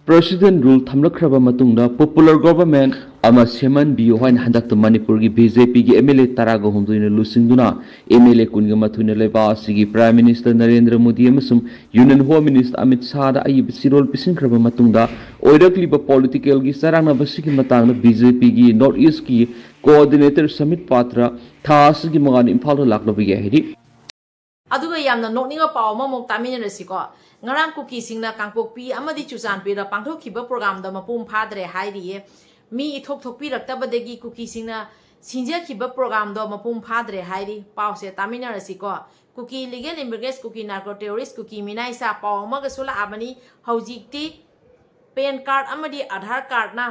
President Rule ꯊꯝꯂꯛꯈ꯭ꯔꯕ ꯃꯇꯨꯡꯗ Popular Government ꯑꯃ ꯁꯦꯝꯍꯟꯕꯤꯌꯨ ꯍꯥꯏꯅ ꯍꯟꯗꯛꯇ ꯃꯅꯤꯄꯨꯔꯒꯤ ꯕꯤ ꯖꯦ ꯄꯤꯒꯤ ꯑꯦꯝ ꯑꯦꯜ ꯑꯦ ꯇꯔꯥꯒ ꯍꯨꯝꯗꯣꯏꯅ ꯂꯨꯆꯤꯡꯗꯨꯅ ꯑꯦꯝ ꯑꯦꯜ ꯑꯦ ꯀꯨꯟꯒ ꯃꯥꯊꯣꯏꯅ ꯂꯩꯕꯥꯛ ꯑꯁꯤꯒꯤ Prime Minister ꯅꯔꯦꯟꯗ꯭ꯔ ꯃꯣꯗꯤ ꯑꯃꯁꯨꯡ Union Home Minister ꯑꯃꯤꯠ ꯁꯥꯍꯗ ꯑꯏꯕ ꯆꯦꯔꯣꯜ ꯄꯤꯁꯤꯟꯈ꯭ꯔꯕ ꯃꯇꯨꯡꯗ ꯑꯣꯏꯔꯛꯂꯤꯕ political ꯒꯤ ꯆꯔꯥꯡꯅꯕꯁꯤꯒꯤ ꯃꯇꯥꯡꯗ ꯕꯤ ꯖꯦ ꯄꯤꯒꯤ North East ꯀꯤ Coordinator ꯁꯃꯤꯠ ꯄꯥꯇ꯭ꯔ ꯊꯥ ꯑꯁꯤꯒꯤ ꯃꯉꯥꯅꯤ ꯏꯝꯐꯥꯜꯗ ꯂꯥꯛꯂꯕ ꯌꯥꯏ ꯍꯥꯏꯔꯤ꯫ ꯑꯗꯨꯒ ꯌꯥꯝꯅ ꯅꯣꯛꯅꯤꯡꯕ ꯄꯥꯎ ꯑꯃꯃꯨꯛ ꯇꯥꯃꯤꯟꯅꯔꯁꯤꯀꯣ꯫ ꯉꯔꯥꯡ ꯀꯨꯀꯤꯁꯤꯡꯅ ꯀꯥꯡꯄꯣꯛꯄꯤ ꯑꯃꯗꯤ ꯆꯨꯔꯆꯥꯟꯄꯨꯔꯗ ꯄꯥꯡꯊꯣꯛꯈꯤꯕ programꯗꯣ ꯃꯄꯨꯡ ꯐꯥꯗ꯭ꯔꯦ ꯍꯥꯏꯔꯤꯌꯦ꯫ ꯃꯤ ꯏꯊꯣꯛ ꯊꯣꯛꯄꯤꯔꯛꯇꯕꯗꯒꯤ ꯀꯨꯀꯤꯁꯤꯡꯅ ꯁꯤꯟꯖꯈꯤꯕ programꯗꯣ ꯃꯄꯨꯡ ꯐꯥꯗ꯭ꯔꯦ ꯍꯥꯏꯔꯤ꯫ ꯄꯥꯎꯁꯦ ꯇꯥꯃꯤꯟꯅꯔꯁꯤꯀꯣ꯫ ꯀꯨꯀꯤ illegal immigrants, ꯀꯨꯀꯤ narco terrorist, ꯀꯨꯀꯤ ꯃꯤꯅꯥꯏ ꯆꯥ ꯄꯥꯎ ꯑꯃꯒꯁꯨ ꯂꯥꯛꯑꯕꯅꯤ꯫ ꯍꯧꯖꯤꯛꯇꯤ ꯄꯦꯟ ꯀꯥꯔꯗ ꯑꯃꯗꯤ ꯑꯙꯥꯔ ꯀꯥꯔꯗꯅ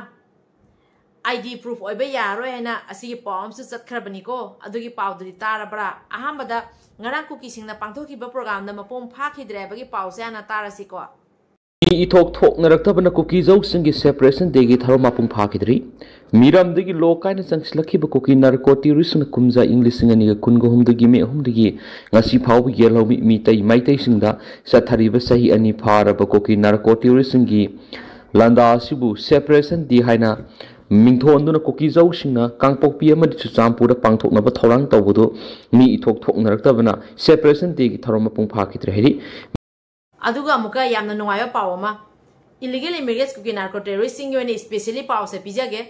ꯑꯥꯏ ꯗꯤ ꯄ꯭ꯔꯨꯐ ꯑꯣꯏꯕ ꯌꯥꯔꯣꯏ ꯍꯥꯏꯅ ꯑꯁꯤꯒꯤ ꯄꯥꯎ ꯑꯃꯁꯨ ꯆꯠꯈ꯭ꯔꯕꯅꯤꯀꯣ꯫ ꯑꯗꯨꯒꯤ ꯄꯥꯎꯗꯨꯗꯤ ꯇꯥꯔꯕ꯭ꯔꯥ? ꯑꯍꯥꯟꯕꯗ ꯉꯔꯥꯡ ꯀꯨꯀꯤꯁꯤꯡꯅ ꯄꯥꯡꯊꯣꯛꯈꯤꯕ ꯄ꯭ꯔꯣꯒ꯭ꯔꯥꯝꯗ ꯃꯄꯨꯡ ꯐꯥꯈꯤꯗ꯭ꯔꯦ ꯍꯥꯏꯕꯒꯤ ꯄꯥꯎꯁꯦ ꯍꯥꯟꯅ ꯇꯥꯔꯁꯤꯀꯣ꯫ ꯃꯤ ꯏꯊꯣꯛ ꯊꯣꯛꯅꯔꯛꯇꯕꯅ ꯀꯨꯀꯤ ꯖꯧꯁꯤꯡꯒꯤ ꯁꯦꯄꯔꯦꯁꯟ ꯗꯦꯒꯤ ꯊꯧꯔꯝ ꯃꯄꯨꯡ ꯐꯥꯈꯤꯗ꯭ꯔꯤ꯫ ꯃꯤꯔꯝꯗꯒꯤ ꯂꯣ ꯀꯥꯏꯅ ꯆꯪꯁꯤꯜꯂꯛꯈꯤꯕ ꯀꯨꯀꯤ ꯅꯥꯔꯀꯣ ꯇꯦꯔꯣꯔꯤꯁꯅ ꯀꯨꯝꯖꯥ ꯏꯪ ꯂꯤꯁꯤꯡ ꯑꯅꯤꯒ ꯀꯨꯟꯒ ꯍꯨꯝꯗꯒꯤ ꯃꯦ ꯑꯍꯨꯝꯗꯒꯤ ꯉꯁꯤ ꯐꯥꯎꯕ ꯌꯦꯜꯍꯧꯃꯤ ꯃꯤꯇꯩ ꯃꯩꯇꯩꯁꯤꯡꯗ ꯆꯠꯊꯔꯤꯕ ꯆꯍꯤ ꯑꯅꯤ ꯐꯥꯔꯕ ꯀꯨꯀꯤ ꯅꯥꯔꯀꯣ ꯇꯦꯔꯣꯔꯤꯁꯁꯤꯡꯒꯤ ꯂꯥꯟꯗꯥ ꯑꯁꯤꯕꯨ ꯁꯦꯄꯔꯦꯁꯟ ꯗꯦ ꯍꯥꯏꯅ ꯃꯤꯡꯊꯣꯟꯗꯨꯅ ꯀꯨꯀꯤ ꯖꯧꯁꯤꯡꯅ ꯀꯥꯡꯄꯣꯛꯄꯤ ꯑꯃꯗꯤ ꯆꯨꯔꯆꯥꯟꯄꯨꯔꯗ ꯄꯥꯡꯊꯣꯛꯅꯕ ꯊꯧꯔꯥꯡ ꯇꯧꯕꯗꯨ ꯃꯤ ꯏꯊꯣꯛ ꯊꯣꯛꯅꯔꯛꯇꯕꯅ ꯁꯦꯄꯔꯦꯁꯟ ꯗꯦꯒꯤ ꯊꯧꯔꯝ ꯃꯄꯨꯡ ꯐꯥꯈꯤꯗ꯭ꯔꯦ ꯍꯥꯏꯔꯤ꯫ ꯑꯗꯨꯒ ꯑꯃꯨꯛꯀ ꯌꯥꯝꯅ ꯅꯨꯡꯉꯥꯏꯕ ꯄꯥꯎ ꯑꯃ, ꯏꯂꯤꯒꯦꯜ ꯏꯃꯤꯒ꯭ꯔꯦꯟꯠꯁ ꯀꯨꯀꯤ ꯅꯥꯔꯀꯣ ꯇꯦꯔꯣꯔꯤꯁꯁꯤꯡꯒꯤ ꯑꯣꯏꯅ ꯏꯁꯄꯦꯁꯦꯜꯂꯤ ꯄꯥꯎꯁꯦ ꯄꯤꯖꯒꯦ꯫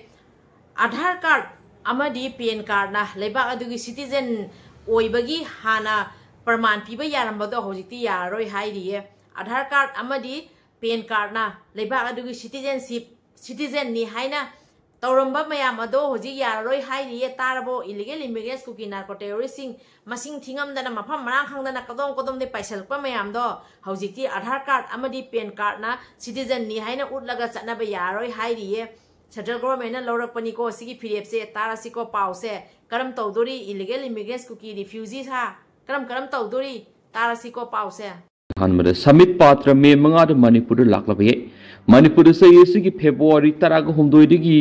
ꯑꯙꯥꯔ ꯀꯥꯔꯗ ꯑꯃꯗꯤ ꯄꯦꯟ ꯀꯥꯔꯗꯅ ꯂꯩꯕꯥꯛ ꯑꯗꯨꯒꯤ ꯁꯤꯇꯤꯖꯦꯟ ꯑꯣꯏꯕꯒꯤ ꯍꯥꯟꯅ ꯄ꯭ꯔꯃꯥꯟ ꯄꯤꯕ ꯌꯥꯔꯝꯕꯗꯣ ꯍꯧꯖꯤꯛꯇꯤ ꯌꯥꯔꯔꯣꯏ ꯍꯥꯏꯔꯤꯌꯦ꯫ ꯑꯙꯥꯔ ꯀꯥꯔꯗ ꯑꯃꯗꯤ ꯄꯦꯟ ꯀꯥꯔꯗꯅ ꯂꯩꯕꯥꯛ ꯑꯗꯨꯒꯤ ꯁꯤꯇꯤꯖꯦꯟꯁꯤꯞ ꯁꯤꯇꯤꯖꯦꯟꯅꯤ ꯍꯥꯏꯅ ꯇꯧꯔꯝꯕ ꯃꯌꯥꯝ ꯑꯗꯣ ꯍꯧꯖꯤꯛ ꯌꯥꯔꯔꯣꯏ ꯍꯥꯏꯔꯤꯌꯦ꯫ ꯇꯥꯔꯕꯣ? ꯏꯂꯤꯒꯦꯜ ꯏꯃꯤꯒ꯭ꯔꯦꯟꯠꯁ ꯀꯨꯀꯤ ꯅꯥꯔꯀꯣ ꯇꯦꯔꯣꯔꯤꯁꯁꯤꯡ ꯃꯁꯤꯡ ꯊꯤꯉꯝꯗꯅ, ꯃꯐꯝ ꯃꯔꯥꯡ ꯈꯪꯗꯅ, ꯀꯗꯣꯝ ꯀꯗꯣꯝꯗꯩ ꯄꯥꯏꯁꯜꯂꯛꯄ ꯃꯌꯥꯝꯗꯣ ꯍꯧꯖꯤꯛꯇꯤ ꯑꯙꯥꯔ ꯀꯥꯔꯗ ꯑꯃꯗꯤ ꯄꯦꯟ ꯀꯥꯔꯗꯅ ꯁꯤꯇꯤꯖꯟꯅꯤ ꯍꯥꯏꯅ ꯎꯠꯂꯒ ꯆꯠꯅꯕ ꯌꯥꯔꯔꯣꯏ ꯍꯥꯏꯔꯤꯌꯦ꯫ ꯁꯦꯟꯇ꯭ꯔꯦꯜ ꯒꯣꯚꯔꯟꯃꯦꯟꯠꯅ ꯂꯧꯔꯛꯄꯅꯤꯀꯣ ꯁꯤꯒꯤ ꯐꯤꯔꯦꯞꯁꯦ꯫ ꯇꯥꯔꯁꯤꯀꯣ ꯄꯥꯎꯁꯦ꯫ ꯀꯔꯝ ꯇꯧꯗꯣꯔꯤ? ꯏꯂꯤꯒꯦꯜ ꯏꯃꯤꯒ꯭ꯔꯦꯟꯠꯁ ꯀꯨꯀꯤ ꯔꯤꯐ꯭ꯌꯨꯖꯤꯁ ꯍꯥ? ꯀꯔꯝ ꯀꯔꯝ ꯇꯧꯗꯣꯔꯤ? ꯇꯥꯔꯁꯤꯀꯣ ꯄꯥꯎꯁꯦ꯫ ꯑꯍꯥꯟꯕꯗ, ꯁꯃꯤꯠ ꯄꯥꯇ꯭ꯔ ꯃꯦ ꯃꯉꯥꯗ ꯃꯅꯤꯄꯨꯔꯗ ꯂꯥꯛꯂꯕ ꯌꯥꯏ꯫ ꯃꯅꯤꯄꯨꯔꯗ ꯆꯍꯤ ꯑꯁꯤꯒꯤ ꯐꯦꯕ꯭ꯔꯨꯋꯥꯔꯤ ꯇꯔꯥꯒ ꯍꯨꯝꯗꯣꯏꯗꯒꯤ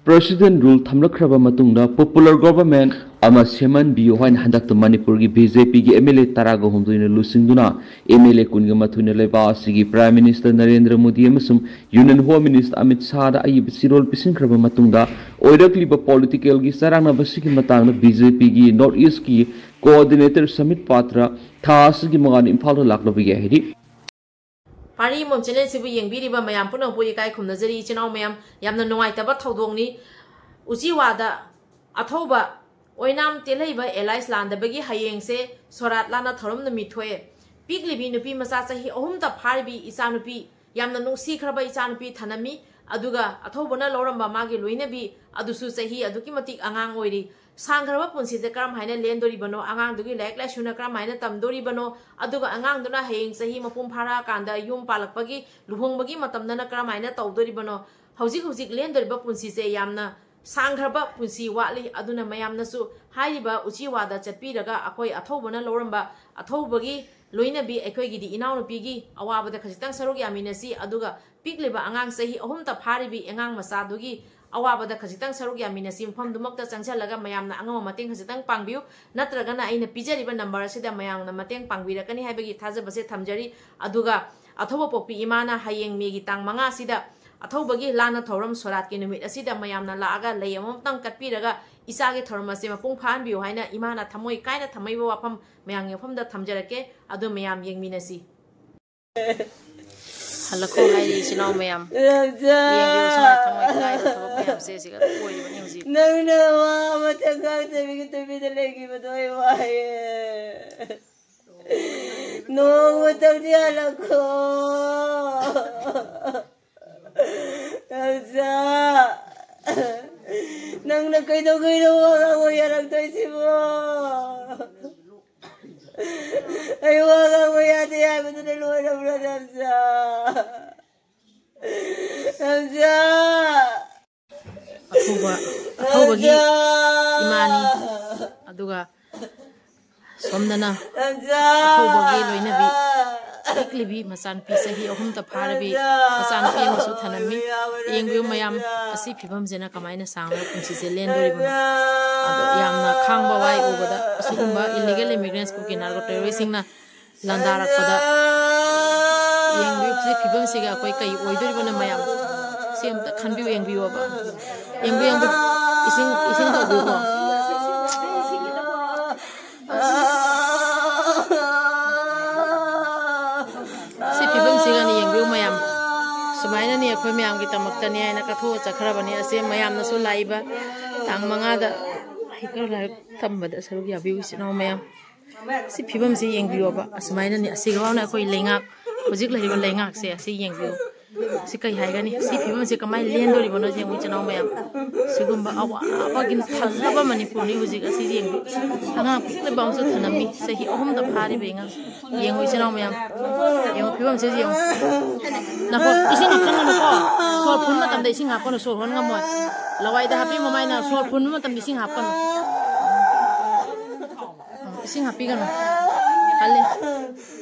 ꯄ꯭ꯔꯦꯁꯤꯗꯦꯟ ꯔꯨꯜ ꯊꯝꯂꯛꯈ꯭ꯔꯕ ꯃꯇꯨꯡꯗ ꯄꯣꯄꯨꯂꯔ ꯒꯣꯚꯔꯟꯃꯦꯟꯠ ꯑꯃ ꯁꯦꯝꯍꯟꯕꯤꯌꯨ ꯍꯥꯏꯅ ꯍꯟꯗꯛꯇ ꯃꯅꯤꯄꯨꯔꯒꯤ ꯕꯤ ꯖꯦ ꯄꯤꯒꯤ ꯑꯦꯝ ꯑꯦꯜ ꯑꯦ ꯇꯔꯥꯒ ꯍꯨꯝꯗꯣꯏꯅ ꯂꯨꯆꯤꯡꯗꯨꯅ ꯑꯦꯝ ꯑꯦꯜ ꯑꯦ ꯀꯨꯟꯒ ꯃꯥꯊꯣꯏꯅ ꯂꯩꯕꯥꯛ ꯑꯁꯤꯒꯤ ꯄ꯭ꯔꯥꯏꯝ ꯃꯤꯅꯤꯁꯇꯔ ꯅꯔꯦꯟꯗ꯭ꯔ ꯃꯣꯗꯤ ꯑꯃꯁꯨꯡ ꯌꯨꯅꯤꯌꯟ ꯍꯣꯝ ꯃꯤꯅꯤꯁꯇꯔ ꯑꯃꯤꯠ ꯁꯥꯍꯗ ꯑꯏꯕ ꯆꯦꯔꯣꯜ ꯄꯤꯁꯤꯟꯈ꯭ꯔꯕ ꯃꯇꯨꯡꯗ ꯑꯣꯏꯔꯛꯂꯤꯕ ꯄꯣꯂꯤꯇꯤꯀꯦꯜꯒꯤ ꯆꯔꯥꯡꯅꯕꯁꯤꯒꯤ ꯃꯇꯥꯡꯗ ꯕꯤ ꯖꯦ ꯄꯤꯒꯤ ꯅꯣꯔꯠ ꯏꯁ꯭ꯠꯀꯤ ꯀꯣꯑꯣꯔꯗꯤꯅꯦꯇꯔ ꯁꯃꯤꯠ ꯄꯥꯇ꯭ꯔ ꯊꯥ ꯑꯁꯤꯒꯤ ꯃꯉꯥꯗ ꯏꯝꯐꯥꯜꯗ ꯂꯥꯛꯂꯕ ꯌꯥꯏ ꯍꯥꯏꯔꯤ꯫ ꯄꯥꯔꯤ ꯃꯣꯝ ꯆꯦꯅꯦꯜꯁꯤꯕꯨ ꯌꯦꯡꯕꯤꯔꯤꯕ ꯃꯌꯥꯝ ꯄꯨꯝꯅꯃꯛꯄꯨ ꯏꯀꯥꯏ ꯈꯨꯝꯅꯖꯔꯤ꯫ ꯏꯆꯤꯟ ꯏꯅꯥꯎ ꯃꯌꯥꯝ, ꯌꯥꯝꯅ ꯅꯨꯡꯉꯥꯏꯇꯕ ꯊꯧꯗꯣꯛꯅꯤ꯫ ꯎꯆꯤꯋꯥꯗ ꯑꯊꯧꯕ ꯑꯣꯏꯅꯥꯝ ꯇꯦꯜꯍꯩꯕ ꯑꯦꯂꯥꯏꯁ ꯂꯥꯟꯗꯕꯒꯤ ꯍꯌꯦꯡꯁꯦ ꯁꯣꯔꯥꯠ ꯂꯥꯟꯅ ꯊꯧꯔꯝ ꯅꯨꯃꯤꯠ ꯊꯣꯛꯑꯦ꯫ ꯄꯤꯛꯂꯤꯕꯤ ꯅꯨꯄꯤ ꯃꯆꯥ ꯆꯍꯤ ꯑꯍꯨꯝꯇ ꯐꯥꯔꯤꯕꯤ ꯏꯆꯥꯅꯨꯄꯤ, ꯌꯥꯝꯅ ꯅꯨꯡꯁꯤꯈ꯭ꯔꯕ ꯏꯆꯥꯅꯨꯄꯤ ꯊꯅꯝꯃꯤ꯫ ꯑꯗꯨꯒ ꯑꯊꯧꯕꯅ ꯂꯧꯔꯝꯕ ꯃꯥꯒꯤ ꯂꯣꯏꯅꯕꯤ ꯑꯗꯨꯁꯨ ꯆꯍꯤ ꯑꯗꯨꯛꯀꯤ ꯃꯇꯤꯛ ꯑꯉꯥꯡ ꯑꯣꯏꯔꯤ꯫ ꯁꯥꯡꯈ꯭ꯔꯕ ꯄꯨꯟꯁꯤꯁꯦ ꯀꯔꯝ ꯍꯥꯏꯅ ꯂꯦꯟꯗꯣꯔꯤꯕꯅꯣ, ꯑꯉꯥꯡꯗꯨꯒꯤ ꯂꯥꯏꯔꯤꯛ ꯂꯥꯏꯁꯨꯅ ꯀꯔꯝ ꯍꯥꯏꯅ ꯇꯝꯗꯣꯔꯤꯕꯅꯣ, ꯑꯗꯨꯒ ꯑꯉꯥꯡꯗꯨꯅ ꯍꯌꯦꯡ ꯆꯍꯤ ꯃꯄꯨꯡ ꯐꯥꯔꯛꯑꯀꯥꯟꯗ ꯌꯨꯝ ꯄꯥꯜꯂꯛꯄꯒꯤ, ꯂꯨꯍꯣꯡꯕꯒꯤ ꯃꯇꯝꯗꯅ ꯀꯔꯝ ꯍꯥꯏꯅ ꯇꯧꯗꯣꯔꯤꯕꯅꯣ? ꯍꯧꯖꯤꯛ ꯍꯧꯖꯤꯛ ꯂꯦꯟꯗꯣꯔꯤꯕ ꯄꯨꯟꯁꯤꯁꯦ ꯌꯥꯝꯅ ꯁꯥꯡꯈ꯭ꯔꯕ ꯄꯨꯟꯁꯤ ꯋꯥꯠꯂꯤ꯫ ꯑꯗꯨꯅ ꯃꯌꯥꯝꯅꯁꯨ ꯍꯥꯏꯔꯤꯕ ꯎꯆꯤꯋꯥꯗ ꯆꯠꯄꯤꯔꯒ ꯑꯩꯈꯣꯏ ꯑꯊꯧꯕꯅ ꯂꯧꯔꯝꯕ ꯑꯊꯧꯕꯒꯤ ꯂꯣꯏꯅꯕꯤ ꯑꯩꯈꯣꯏꯒꯤꯗꯤ ꯏꯅꯥꯎꯅꯨꯄꯤꯒꯤ ꯑꯋꯥꯕꯗ ꯈꯖꯤꯛꯇꯪ ꯁꯔꯨꯛ ꯌꯥꯃꯤꯟꯅꯁꯤ, ꯑꯗꯨꯒ ꯄꯤꯛꯂꯤꯕ ꯑꯉꯥꯡ ꯆꯍꯤ ꯑꯍꯨꯝꯇ ꯐꯥꯔꯤꯕꯤ ꯑꯉꯥꯡ ꯃꯆꯥꯗꯨꯒꯤ ꯑꯋꯥꯕꯗ ꯈꯖꯤꯛꯇꯪ ꯁꯔꯨꯛ ꯌꯥꯃꯤꯟꯅꯁꯤ꯫ ꯃꯐꯝꯗꯨꯃꯛꯇ ꯆꯪꯁꯤꯜꯂꯒ ꯃꯌꯥꯝꯅ ꯑꯉꯝꯕ ꯃꯇꯦꯡ ꯈꯖꯤꯛꯇꯪ ꯄꯥꯡꯕꯤꯌꯨ, ꯅꯠꯇ꯭ꯔꯒꯅ ꯑꯩꯅ ꯄꯤꯖꯔꯤꯕ ꯅꯝꯕꯔ ꯑꯁꯤꯗ ꯃꯌꯥꯝꯅ ꯃꯇꯦꯡ ꯄꯥꯡꯕꯤꯔꯛꯀꯅꯤ ꯍꯥꯏꯕꯒꯤ ꯊꯥꯖꯕꯁꯦ ꯊꯝꯖꯔꯤ꯫ ꯑꯗꯨꯒ ꯑꯊꯧꯕ ꯄꯣꯛꯄꯤ ꯏꯃꯥꯅ ꯍꯌꯦꯡ ꯃꯦꯒꯤ ꯇꯥꯡ ꯃꯉꯥ ꯑꯁꯤꯗ ꯑꯊꯧꯕꯒꯤ ꯂꯥꯟꯅ ꯊꯧꯔꯝ ꯁꯣꯔꯥꯠꯀꯤ ꯅꯨꯃꯤꯠ ꯑꯁꯤꯗ ꯃꯌꯥꯝꯅ ꯂꯥꯛꯑꯒ ꯂꯩ ꯑꯃꯃꯝꯇꯪ ꯀꯠꯄꯤꯔꯒ ꯏꯆꯥꯒꯤ ꯊꯧꯔꯝ ꯑꯁꯦ ꯃꯄꯨꯡ ꯐꯥꯍꯟꯕꯤꯌꯨ ꯍꯥꯏꯅ ꯏꯃꯥꯅ ꯊꯃꯣꯏ ꯀꯥꯏꯅ ꯊꯝꯃꯛꯏꯕ ꯋꯥꯐꯝ ꯃꯌꯥꯝꯒꯤ ꯃꯐꯝꯗ ꯊꯝꯖꯔꯛꯀꯦ꯫ ꯑꯗꯨ ꯃꯌꯥꯝ ꯌꯦꯡꯃꯤꯟꯅꯁꯤ꯫ ꯍꯜꯂꯛꯈꯣ ꯍꯥꯏꯔꯤ ꯏꯆꯤꯟ ꯏꯅꯥꯎ ꯃꯌꯥꯝ꯫ ꯔꯝꯖꯥꯟ! ꯌꯦꯡꯕꯤꯌꯨ ꯁꯨꯃꯥꯏꯅ ꯊꯃꯣꯏ ꯀꯥꯏꯕ ꯊꯕꯛ ꯃꯌꯥꯝꯁꯦ ꯁꯤꯒ ꯑꯣꯏꯔꯤꯕꯅꯤ ꯍꯧꯖꯤꯛ꯫ ꯅꯪꯅ ꯋꯥ ꯑꯃꯇ ꯉꯥꯡꯗꯕꯤꯒꯤ ꯇꯨꯃꯤꯟꯅ ꯂꯩꯈꯤꯕꯗꯣ ꯑꯩ ꯋꯥꯏꯌꯦ꯫ ꯅꯣꯡꯃꯇꯪꯗꯤ ꯍꯜꯂꯛꯈꯣ꯫ ꯔꯝꯖꯥꯟ! ꯅꯪꯅ ꯀꯩꯗꯧꯉꯩꯅꯣ ꯋꯥ ꯉꯥꯡꯕ ꯌꯥꯔꯛꯇꯣꯏꯁꯤꯕꯣ? ꯑꯩ ꯋꯥ ꯉꯥꯡꯕ ꯌꯥꯗꯦ ꯍꯥꯏꯕꯗꯨꯅ ꯂꯣꯏꯔꯕ꯭ꯔꯥ, ꯔꯝꯖꯥꯟ? ꯔꯝꯖꯥꯟ! ꯑꯊꯧꯕ, ꯑꯊꯧꯕꯒꯤ ꯏꯃꯥꯅꯤ꯫ ꯑꯗꯨꯒ ꯁꯣꯝꯗꯅ ꯑꯊꯧꯕꯒꯤ ꯂꯣꯏꯅꯕꯤ, ꯄꯤꯛꯂꯤꯕꯤ ꯃꯆꯥꯅꯨꯄꯤ ꯆꯍꯤ ꯑꯍꯨꯝꯇ ꯐꯥꯔꯕꯤ ꯃꯆꯥꯅꯨꯄꯤ ꯑꯃꯁꯨ ꯊꯅꯝꯃꯤ꯫ ꯌꯦꯡꯕꯤꯌꯨ ꯃꯌꯥꯝ, ꯑꯁꯤ ꯐꯤꯕꯝꯁꯤꯅ ꯀꯃꯥꯏꯅ ꯁꯥꯡꯅ ꯄꯨꯟꯁꯤꯁꯦ ꯂꯦꯟꯗꯣꯔꯤꯕꯅꯣ? ꯑꯗꯣ ꯌꯥꯝꯅ ꯈꯥꯡꯕ ꯋꯥꯏ ꯎꯕꯗ꯫ ꯑꯁꯤꯒꯨꯝꯕ illegal immigrants ꯄꯨ ꯀꯤꯅꯥꯔꯀꯣ terrorist ꯁꯤꯡꯅ ꯂꯥꯟꯗꯥꯔꯛꯄꯗ ꯌꯦꯡꯕꯤꯌꯨ, ꯁꯤ ꯐꯤꯕꯝꯁꯤꯒ ꯑꯩꯈꯣꯏ ꯀꯩ ꯑꯣꯏꯗꯣꯔꯤꯕꯅꯣ ꯃꯌꯥꯝ? ꯁꯤ ꯑꯝꯇ ꯈꯟꯕꯤꯌꯨ, ꯌꯦꯡꯕꯤꯌꯨꯕ꯫ ꯌꯦꯡꯕꯤꯌꯨ, ꯌꯦꯡꯕꯤꯌꯨ꯫ ꯏꯁꯤꯡ, ꯏꯁꯤꯡ ꯇꯧꯕꯤꯌꯨꯀꯣ꯫ ꯁꯤ ꯐꯤꯕꯝꯁꯤꯒꯅꯤ ꯌꯦꯡꯕꯤꯌꯨ ꯃꯌꯥꯝ꯫ ꯁꯨꯃꯥꯏꯅꯅꯤ ꯑꯩꯈꯣꯏ ꯃꯌꯥꯝꯒꯤꯗꯃꯛꯇꯅꯤ ꯍꯥꯏꯅ ꯀꯠꯊꯣꯛꯑ ꯆꯠꯈ꯭ꯔꯕꯅꯤ꯫ ꯑꯁꯤ ꯃꯌꯥꯝꯅꯁꯨ ꯂꯥꯛꯏꯕ ꯇꯥꯡ ꯃꯉꯥꯗ ꯍꯩꯀ꯭ꯔꯨ ꯂꯥꯏꯔꯤꯛ ꯇꯝꯕꯗ ꯁꯔꯨꯛ ꯌꯥꯕꯤꯌꯨ, ꯏꯆꯤꯟ ꯏꯅꯥꯎ ꯃꯌꯥꯝ꯫ ꯁꯤ ꯐꯤꯕꯝꯁꯤ ꯌꯦꯡꯕꯤꯌꯣꯕ꯫ ꯑꯁꯨꯃꯥꯏꯅꯅꯤ, ꯑꯁꯤꯒꯐꯥꯎꯅ ꯑꯩꯈꯣꯏ ꯂꯩꯉꯥꯛ, ꯍꯧꯖꯤꯛ ꯂꯩꯔꯤꯕ ꯂꯩꯉꯥꯛꯁꯦ ꯑꯁꯤ ꯌꯦꯡꯕꯤꯌꯨ꯫ ꯁꯤ ꯀꯩ ꯍꯥꯏꯒꯅꯤ? ꯁꯤ ꯐꯤꯕꯝꯁꯦ ꯀꯃꯥꯏꯅ ꯂꯦꯟꯗꯣꯔꯤꯕꯅꯣ ꯌꯦꯡꯉꯨ, ꯏꯆꯤꯟ ꯏꯅꯥꯎ ꯃꯌꯥꯝ꯫ ꯁꯤꯒꯨꯝꯕ ꯑꯋꯥꯕꯒꯤ ꯊꯜꯂꯕ ꯃꯅꯤꯄꯨꯔꯅꯤ ꯍꯧꯖꯤꯛ꯫ ꯑꯁꯤ ꯌꯦꯡꯉꯨ, ꯑꯉꯥꯡ ꯄꯤꯛꯂꯤꯕ ꯑꯃꯁꯨ ꯊꯅꯝꯃꯤ, ꯆꯍꯤ ꯑꯍꯨꯝꯗ ꯐꯥꯔꯤꯕ ꯑꯉꯥꯡ꯫ ꯌꯦꯡꯉꯨ, ꯏꯆꯤꯟ ꯏꯅꯥꯎ ꯃꯌꯥꯝ, ꯌꯦꯡꯉꯨ ꯐꯤꯕꯝꯁꯦ ꯌꯦꯡꯉꯨ꯫ ꯅꯈꯣ, ꯏꯁꯤꯡ ꯍꯥꯞꯆꯤꯟꯒꯅꯨꯀꯣ꯫ ꯁꯣꯔ ꯐꯨꯟꯕ ꯃꯇꯝꯗ ꯏꯁꯤꯡ ꯍꯥꯞꯀꯅꯨ, ꯁꯣꯔ ꯍꯣꯟ ꯉꯝꯃꯣꯏ꯫ ꯂꯋꯥꯏꯗ ꯍꯥꯞꯄꯤ, ꯃꯃꯥꯏꯅ ꯁꯣꯔ ꯐꯨꯟꯕ ꯃꯇꯝꯗ ꯏꯁꯤꯡ ꯍꯥꯞꯀꯅꯨ꯫ ꯏꯁꯤꯡ ꯍꯥꯞꯄꯤꯒꯅꯨ꯫ ꯀꯜꯂꯤ꯫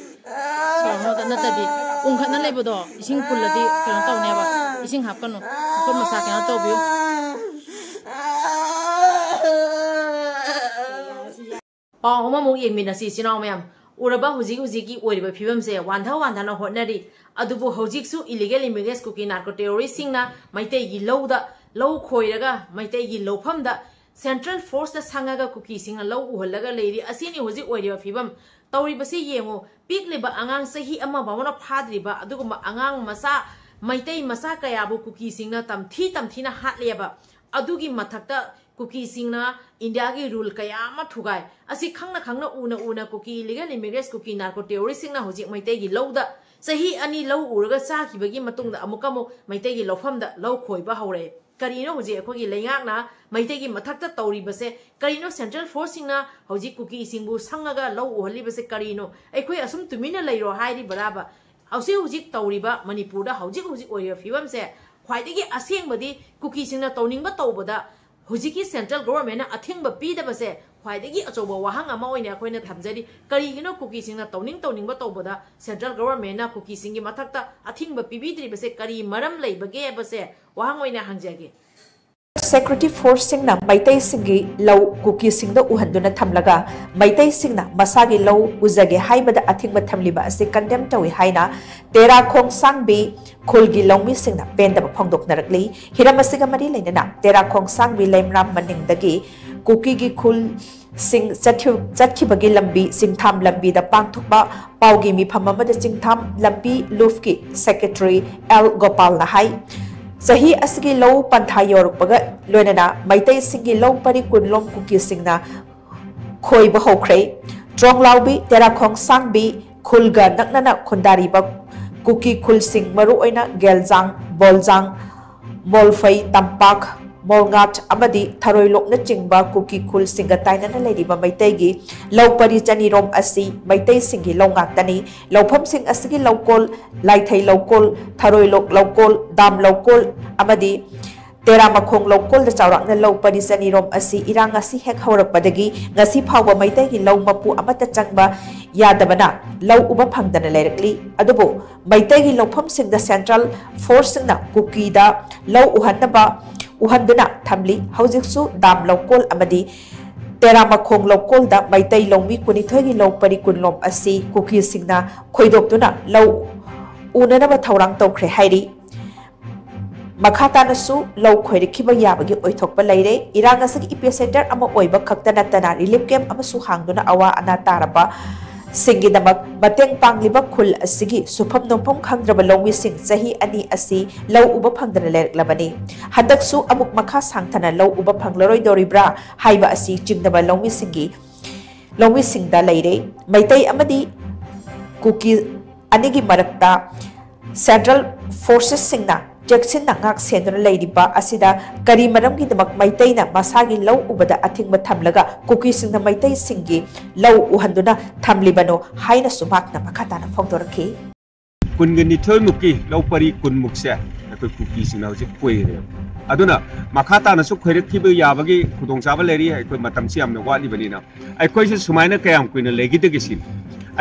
ꯁꯣꯔ ꯍꯣꯟꯕ ꯅꯠꯇ꯭ꯔꯗꯤ ꯎꯪꯈꯠꯅ ꯂꯩꯕꯗꯣ ꯏꯁꯤꯡ ꯐꯨꯜꯂꯗꯤ ꯀꯩꯅꯣ ꯇꯧꯅꯦꯕ꯫ ꯏꯁꯤꯡ ꯍꯥꯞꯀꯅꯨ꯫ ꯃꯈꯨꯠ ꯃꯁꯥ ꯀꯩꯅꯣ ꯇꯧꯕꯤꯌꯨ꯫ ꯄꯥꯎ ꯑꯃꯃꯨꯛ ꯌꯦꯡꯃꯤꯟꯅꯁꯤ, ꯏꯆꯤꯟ ꯏꯅꯥꯎ ꯃꯌꯥꯝ꯫ ꯎꯔꯕ ꯍꯧꯖꯤꯛ ꯍꯧꯖꯤꯛꯀꯤ ꯑꯣꯏꯔꯤꯕ ꯐꯤꯕꯝꯁꯦ? ꯋꯥꯟꯊ ꯋꯥꯟꯊꯅ ꯍꯣꯠꯅꯔꯤ꯫ ꯑꯗꯨꯕꯨ ꯍꯧꯖꯤꯛꯁꯨ illegal immigrants ꯀꯨꯀꯤ narco terrorist ꯁꯤꯡꯅ ꯃꯩꯇꯩꯒꯤ ꯂꯧꯗ, ꯂꯧ ꯈꯣꯏꯔꯒ ꯃꯩꯇꯩꯒꯤ ꯂꯧꯐꯝꯗ central force ꯇ ꯁꯪꯉꯒ ꯀꯨꯀꯤꯁꯤꯡꯅ ꯂꯧ ꯎꯍꯜꯂꯒ ꯂꯩꯔꯤ꯫ ꯑꯁꯤꯅꯤ ꯍꯧꯖꯤꯛ ꯑꯣꯏꯔꯤꯕ ꯐꯤꯕꯝ꯫ ꯇꯧꯔꯤꯕꯁꯤ ꯌꯦꯡꯉꯨ, ꯄꯤꯛꯂꯤꯕ ꯑꯉꯥꯡ ꯆꯍꯤ ꯑꯃ ꯐꯥꯎꯅ ꯐꯥꯗ꯭ꯔꯤꯕ ꯑꯗꯨꯒꯨꯝꯕ ꯑꯉꯥꯡ ꯃꯆꯥ, ꯃꯩꯇꯩ ꯃꯆꯥ ꯀꯌꯥꯕꯨ ꯀꯨꯀꯤꯁꯤꯡꯅ ꯇꯝꯊꯤ ꯇꯝꯊꯤꯅ ꯍꯥꯠꯂꯦꯕ꯫ ꯑꯗꯨꯒꯤ ꯃꯊꯛꯇ ꯀꯨꯀꯤꯁꯤꯡꯅ ꯏꯟꯗꯤꯌꯥꯒꯤ rule ꯀꯌꯥ ꯑꯃ ꯊꯨꯒꯥꯏ꯫ ꯑꯁꯤ ꯈꯪꯅ ꯈꯪꯅ, ꯎꯅ ꯎꯅ ꯀꯨꯀꯤ illegal immigrants, ꯀꯨꯀꯤ narco terrorist ꯁꯤꯡꯅ ꯍꯧꯖꯤꯛ ꯃꯩꯇꯩꯒꯤ ꯂꯧꯗ ꯆꯍꯤ ꯑꯅꯤ ꯂꯧ ꯎꯔꯒ ꯆꯥꯈꯤꯕꯒꯤ ꯃꯇꯨꯡꯗ ꯑꯃꯨꯛꯀ ꯑꯃꯨꯛ ꯃꯩꯇꯩꯒꯤ ꯂꯧꯐꯝꯗ ꯂꯧ ꯈꯣꯏꯕ ꯍꯧꯔꯛꯑꯦ꯫ ꯀꯔꯤꯅꯣ ꯍꯧꯖꯤꯛ ꯑꯩꯈꯣꯏꯒꯤ ꯂꯩꯉꯥꯛꯅ ꯃꯩꯇꯩꯒꯤ ꯃꯊꯛꯇ ꯇꯧꯔꯤꯕꯁꯦ? ꯀꯔꯤꯅꯣ central force ꯁꯤꯡꯅ ꯍꯧꯖꯤꯛ ꯀꯨꯀꯤꯁꯤꯡꯕꯨ ꯁꯪꯉꯒ ꯂꯧ ꯎꯍꯜꯂꯤꯕꯁꯦ ꯀꯔꯤꯅꯣ? ꯑꯩꯈꯣꯏ ꯑꯁꯨꯝ ꯇꯨꯃꯤꯟꯅ ꯂꯩꯔꯣ ꯍꯥꯏꯔꯤꯕꯔꯕ? ꯍꯧꯖꯤꯛ ꯍꯧꯖꯤꯛ ꯇꯧꯔꯤꯕ ꯃꯅꯤꯄꯨꯔꯗ ꯍꯧꯖꯤꯛ ꯍꯧꯖꯤꯛ ꯑꯣꯏꯔꯤꯕ ꯐꯤꯕꯝꯁꯦ ꯈ꯭ꯋꯥꯏꯗꯒꯤ ꯑꯁꯦꯡꯕꯗꯤ ꯀꯨꯀꯤꯁꯤꯡꯅ ꯇꯧꯅꯤꯡꯕ ꯇꯧꯕꯗ ꯍꯧꯖꯤꯛꯀꯤ central government ꯅ ꯑꯊꯤꯡꯕ ꯄꯤꯗꯕꯁꯦ ꯈ꯭ꯋꯥꯏꯗꯒꯤ ꯑꯆꯧꯕ ꯋꯥꯍꯪ ꯑꯃ ꯑꯣꯏꯅ ꯑꯩꯈꯣꯏꯅ ꯊꯝꯖꯔꯤ꯫ ꯀꯔꯤꯒꯤꯅꯣ ꯀꯨꯀꯤꯁꯤꯡꯅ ꯇꯧꯅꯤꯡ ꯇꯧꯅꯤꯡꯕ ꯇꯧꯕꯗ central government ꯅ ꯀꯨꯀꯤꯁꯤꯡꯒꯤ ꯃꯊꯛꯇ ꯑꯊꯤꯡꯕ ꯄꯤꯕꯤꯗ꯭ꯔꯤꯕꯁꯦ ꯀꯔꯤ ꯃꯔꯝ ꯂꯩꯕꯒꯦ ꯍꯥꯏꯕꯁꯦ ꯋꯥꯍꯪ ꯑꯣꯏꯅ ꯍꯪꯖꯒꯦ꯫ Security force ꯁꯤꯡꯅ ꯃꯩꯇꯩꯁꯤꯡꯒꯤ ꯂꯧ ꯀꯨꯀꯤꯁꯤꯡꯗ ꯎꯍꯟꯗꯨꯅ ꯊꯝꯂꯒ ꯃꯩꯇꯩꯁꯤꯡꯅ ꯃꯁꯥꯒꯤ ꯂꯧ ꯎꯖꯒꯦ ꯍꯥꯏꯕꯗ ꯑꯊꯤꯡꯕ ꯊꯝꯂꯤꯕ ꯑꯁꯤ condemn ꯇꯧꯏ ꯍꯥꯏꯅ ꯇꯦꯔꯥ ꯈꯣꯡꯁꯥꯡꯕꯤ ꯈꯨꯜꯒꯤ ꯂꯧꯃꯤꯁꯤꯡꯅ ꯄꯦꯟꯗꯕ ꯐꯣꯡꯗꯣꯛꯅꯔꯛꯂꯤ꯫ ꯍꯤꯔꯝ ꯑꯁꯤꯒ ꯃꯔꯤ ꯂꯩꯅꯅ ꯇꯦꯔꯥ ꯈꯣꯡꯁꯥꯡꯕꯤ ꯂꯩꯃꯔꯥꯝ ꯃꯅꯤꯡꯗꯒꯤ ꯀꯨꯀꯤꯒꯤ ꯈꯨꯜ ꯁꯤꯡ ꯆꯠꯈꯤ-, ꯆꯠꯈꯤꯕꯒꯤ ꯂꯝꯕꯤ ꯆꯤꯡꯊꯥꯝ ꯂꯝꯕꯤꯗ ꯄꯥꯡꯊꯣꯛꯄ ꯄꯥꯎꯒꯤ ꯃꯤꯐꯝ ꯑꯃꯗ ꯆꯤꯡꯊꯥꯝ ꯂꯝꯕꯤ ꯂꯨꯞꯀꯤ secretary ꯑꯦꯜ ꯒꯣꯄꯥꯜꯅ ꯍꯥꯏ, ꯆꯍꯤ ꯑꯁꯤꯒꯤ ꯂꯧ ꯄꯟꯊꯥ ꯌꯧꯔꯛꯄꯒ ꯂꯣꯏꯅꯅ ꯃꯩꯇꯩꯁꯤꯡꯒꯤ ꯂꯧ ꯄꯔꯤ ꯀꯨꯟꯂꯣꯝ ꯀꯨꯀꯤꯁꯤꯡꯅ ꯈꯣꯏꯕ ꯍꯧꯈ꯭ꯔꯦ꯫ ꯇ꯭ꯔꯣꯡꯂꯥꯎꯕꯤ, ꯇꯦꯔꯥꯈꯣꯡ ꯁꯥꯡꯕꯤ ꯈꯨꯜꯒ ꯅꯛꯅꯅ ꯈꯨꯟꯗꯥꯔꯤꯕ ꯀꯨꯀꯤ ꯈꯨꯜꯁꯤꯡ, ꯃꯔꯨꯑꯣꯏꯅ ꯒꯦꯜꯖꯥꯡ, ꯕꯣꯜꯖꯥꯡ, ꯃꯣꯜꯐꯩ, ꯇꯝꯄꯥꯛ, ꯃꯣꯜꯉꯥꯠ ꯑꯃꯗꯤ ꯊꯔꯣꯏꯂꯣꯛꯅꯆꯤꯡꯕ ꯀꯨꯀꯤ ꯈꯨꯜꯁꯤꯡꯒ ꯇꯥꯏꯅꯅ ꯂꯩꯔꯤꯕ ꯃꯩꯇꯩꯒꯤ ꯂꯧ ꯄꯔꯤ ꯆꯅꯤꯔꯣꯝ ꯑꯁꯤ ꯃꯩꯇꯩꯁꯤꯡꯒꯤ ꯂꯧ ꯉꯥꯛꯇꯅꯤ꯫ ꯂꯧꯐꯝꯁꯤꯡ ꯑꯁꯤꯒꯤ ꯂꯧꯀꯣꯜ, ꯂꯥꯏꯊꯩ ꯂꯧꯀꯣꯜ, ꯊꯔꯣꯏꯂꯣꯛ ꯂꯧꯀꯣꯜ, ꯗꯥꯝ ꯂꯧꯀꯣꯜ ꯑꯃꯗꯤ ꯇꯦꯔꯥꯃꯈꯣꯡ ꯂꯧꯀꯣꯜꯗ ꯆꯥꯎꯔꯥꯛꯅ ꯂꯧ ꯄꯔꯤ ꯆꯅꯤꯔꯣꯝ ꯑꯁꯤ ꯏꯔꯥꯡ ꯑꯁꯤ ꯍꯦꯛ ꯍꯧꯔꯛꯄꯗꯒꯤ ꯉꯁꯤ ꯐꯥꯎꯕ ꯃꯩꯇꯩꯒꯤ ꯂꯧ ꯃꯄꯨ ꯑꯃꯠꯇ ꯆꯪꯕ ꯌꯥꯗꯕꯅ ꯂꯧ ꯎꯕ ꯐꯪꯗꯅ ꯂꯩꯔꯛꯂꯤ꯫ ꯑꯗꯨꯕꯨ ꯃꯩꯇꯩꯒꯤ ꯂꯧꯐꯝꯁꯤꯡꯗ ꯁꯦꯟꯇ꯭ꯔꯦꯜ ꯐꯣꯔꯁꯁꯤꯡꯅ ꯀꯨꯀꯤꯗ ꯂꯧ ꯎꯍꯟꯅꯕ, ꯎꯍꯟꯗꯨꯅ ꯊꯝꯂꯤ꯫ ꯍꯧꯖꯤꯛꯁꯨ ꯗꯥꯝ ꯂꯧꯀꯣꯜ ꯑꯃꯗꯤ ꯇꯦꯔꯥꯃꯈꯣꯡ ꯂꯧꯀꯣꯜꯗ ꯃꯩꯇꯩ ꯂꯧꯃꯤ ꯀꯨꯟꯅꯤꯊꯣꯏꯒꯤ ꯂꯧ ꯄꯔꯤ ꯀꯨꯟꯂꯣꯝ ꯑꯁꯤ ꯀꯨꯀꯤꯁꯤꯡꯅ ꯈꯣꯏꯗꯣꯛꯇꯨꯅ ꯂꯧ ꯎꯅꯅꯕ ꯊꯧꯔꯥꯡ ꯇꯧꯈ꯭ꯔꯦ ꯍꯥꯏꯔꯤ꯫ ꯃꯈꯥ ꯇꯥꯅꯁꯨ ꯂꯧ ꯈꯣꯏꯔꯛꯈꯤꯕ ꯌꯥꯕꯒꯤ ꯑꯣꯏꯊꯣꯛꯄ ꯂꯩꯔꯦ꯫ ꯏꯔꯥꯡ ꯑꯁꯤꯒꯤ ꯏꯄꯤꯁꯦꯟꯇꯔ ꯑꯃ ꯑꯣꯏꯕ ꯈꯛꯇ ꯅꯠꯇꯅ ꯔꯤꯂꯤꯐ ꯀꯦꯝꯞ ꯑꯃꯁꯨ ꯍꯥꯡꯗꯨꯅ ꯑꯋꯥ ꯑꯅꯥ ꯇꯥꯔꯕ ꯁꯤꯡꯒꯤꯗꯃꯛ ꯃꯇꯦꯡ ꯄꯥꯡꯂꯤꯕ ꯈꯨꯜ ꯑꯁꯤꯒꯤ ꯁꯨꯐꯝ ꯅꯣꯝꯐꯝ ꯈꯪꯗ꯭ꯔꯕ ꯂꯧꯃꯤꯁꯤꯡ ꯆꯍꯤ ꯑꯅꯤ ꯑꯁꯤ ꯂꯧ ꯎꯕ ꯐꯪꯗꯅ ꯂꯩꯔꯛꯂꯕꯅꯤ꯫ ꯍꯟꯗꯛꯁꯨ ꯑꯃꯨꯛ ꯃꯈꯥ ꯁꯥꯡꯊꯅ ꯂꯧ ꯎꯕ ꯐꯪꯂꯔꯣꯏꯗꯧꯔꯤꯕ꯭ꯔꯥ ꯍꯥꯏꯕ ꯑꯁꯤ ꯆꯤꯡꯅꯕ ꯂꯧꯃꯤꯁꯤꯡꯒꯤ, ꯂꯧꯃꯤꯁꯤꯡꯗ ꯂꯩꯔꯦ꯫ ꯃꯩꯇꯩ ꯑꯃꯗꯤ ꯀꯨꯀꯤ ꯑꯅꯤꯒꯤ ꯃꯔꯛꯇ ꯁꯦꯟꯇ꯭ꯔꯦꯜ ꯐꯣꯔꯁꯦꯁꯁꯤꯡꯅ ꯆꯦꯛꯁꯤꯟꯅ ꯉꯥꯛ ꯁꯦꯟꯗꯨꯅ ꯂꯩꯔꯤꯕ ꯑꯁꯤꯗ ꯀꯔꯤ ꯃꯔꯝꯒꯤꯗꯃꯛ ꯃꯩꯇꯩꯅ ꯃꯁꯥꯒꯤ ꯂꯧ ꯎꯕꯗ ꯑꯊꯤꯡꯕ ꯊꯝꯂꯒ ꯀꯨꯀꯤꯁꯤꯡꯅ ꯃꯩꯇꯩꯁꯤꯡꯒꯤ ꯂꯧ ꯎꯍꯟꯗꯨꯅ ꯊꯝꯂꯤꯕꯅꯣ ꯍꯥꯏꯅꯁꯨ ꯃꯍꯥꯛꯅ ꯃꯈꯥ ꯇꯥꯅ ꯐꯣꯡꯗꯣꯔꯛꯈꯤ꯫ ꯀꯨꯟꯒ ꯅꯤꯊꯣꯏꯃꯨꯛꯀꯤ ꯂꯧ ꯄꯔꯤ ꯀꯨꯟꯃꯨꯛꯁꯦ ꯑꯩꯈꯣꯏ ꯀꯨꯀꯤꯁꯤꯡꯅ ꯍꯧꯖꯤꯛ ꯈꯣꯏꯔꯦꯕ꯫ ꯑꯗꯨꯅ ꯃꯈꯥ ꯇꯥꯅꯁꯨ ꯈꯣꯏꯔꯛꯈꯤꯕ ꯌꯥꯕꯒꯤ ꯈꯨꯗꯣꯡꯆꯥꯕ ꯂꯩꯔꯤ꯫ ꯑꯩꯈꯣꯏ ꯃꯇꯝꯁꯤ ꯌꯥꯝꯅ ꯋꯥꯠꯂꯤꯕꯅꯤꯅ ꯑꯩꯈꯣꯏꯁꯦ ꯁꯨꯃꯥꯏꯅ ꯀꯌꯥꯝ ꯀꯨꯏꯅ ꯂꯩꯈꯤꯗꯒꯦ ꯁꯤꯅꯤ꯫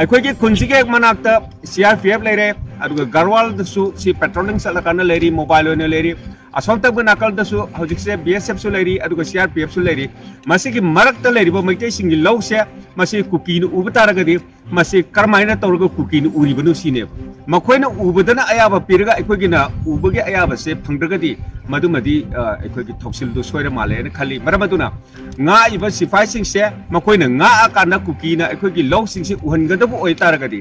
ꯑꯩꯈꯣꯏꯒꯤ ꯈꯨꯟꯁꯤꯒꯤ ꯍꯦꯛ ꯃꯅꯥꯛꯇ ꯁꯤ ꯑꯥꯔ ꯄꯤ ꯑꯦꯐ ꯂꯩꯔꯦ, ꯑꯗꯨꯒ ꯒꯔꯋꯥꯜꯗꯁꯨ ꯁꯤ ꯄꯦꯇ꯭ꯔꯣꯂꯤꯡ ꯆꯠꯂꯀꯥꯟꯗ ꯂꯩꯔꯤ, ꯃꯣꯕꯥꯏꯜ ꯑꯣꯏꯅ ꯂꯩꯔꯤ꯫ ꯑꯁꯣꯝ ꯇꯝꯕ ꯅꯥꯀꯜꯗꯁꯨ ꯍꯧꯖꯤꯛꯁꯦ ꯕꯤ ꯑꯦꯁ ꯑꯦꯐꯁꯨ ꯂꯩꯔꯤ, ꯑꯗꯨꯒ ꯁꯤ ꯑꯥꯔ ꯄꯤ ꯑꯦꯐꯁꯨ ꯂꯩꯔꯤ꯫ ꯃꯁꯤꯒꯤ ꯃꯔꯛꯇ ꯂꯩꯔꯤꯕ ꯃꯩꯇꯩꯁꯤꯡꯒꯤ ꯂꯧꯁꯦ ꯃꯁꯤ ꯀꯨꯀꯤꯅ ꯎꯕ ꯇꯥꯔꯒꯗꯤ ꯃꯁꯤ ꯀꯔꯝꯍꯥꯏꯅ ꯇꯧꯔꯒ ꯀꯨꯀꯤꯅ ꯎꯔꯤꯕꯅꯣ ꯁꯤꯅꯦꯕ꯫ ꯃꯈꯣꯏꯅ ꯎꯕꯗꯅ ꯑꯌꯥꯕ ꯄꯤꯔꯒ ꯑꯩꯈꯣꯏꯒꯤꯅ ꯎꯕꯒꯤ ꯑꯌꯥꯕꯁꯦ ꯐꯪꯗ꯭ꯔꯒꯗꯤ ꯃꯗꯨꯃꯗꯤ ꯑ, ꯑꯩꯈꯣꯏꯒꯤ ꯊꯧꯁꯤꯜꯗꯨ ꯁꯣꯏꯔ ꯃꯥꯜꯂꯦꯅ ꯈꯜꯂꯤ꯫ ꯃꯔꯝ ꯑꯗꯨꯅ ꯉꯥꯛꯏꯕ ꯁꯤꯐꯥꯏꯁꯤꯡꯁꯦ ꯃꯈꯣꯏꯅ ꯉꯥꯛꯑꯀꯥꯟꯗ ꯀꯨꯀꯤꯅ ꯑꯩꯈꯣꯏꯒꯤ ꯂꯧꯁꯤꯡꯁꯤ ꯎꯍꯟꯒꯗꯕ ꯑꯣꯏꯇꯥꯔꯒꯗꯤ,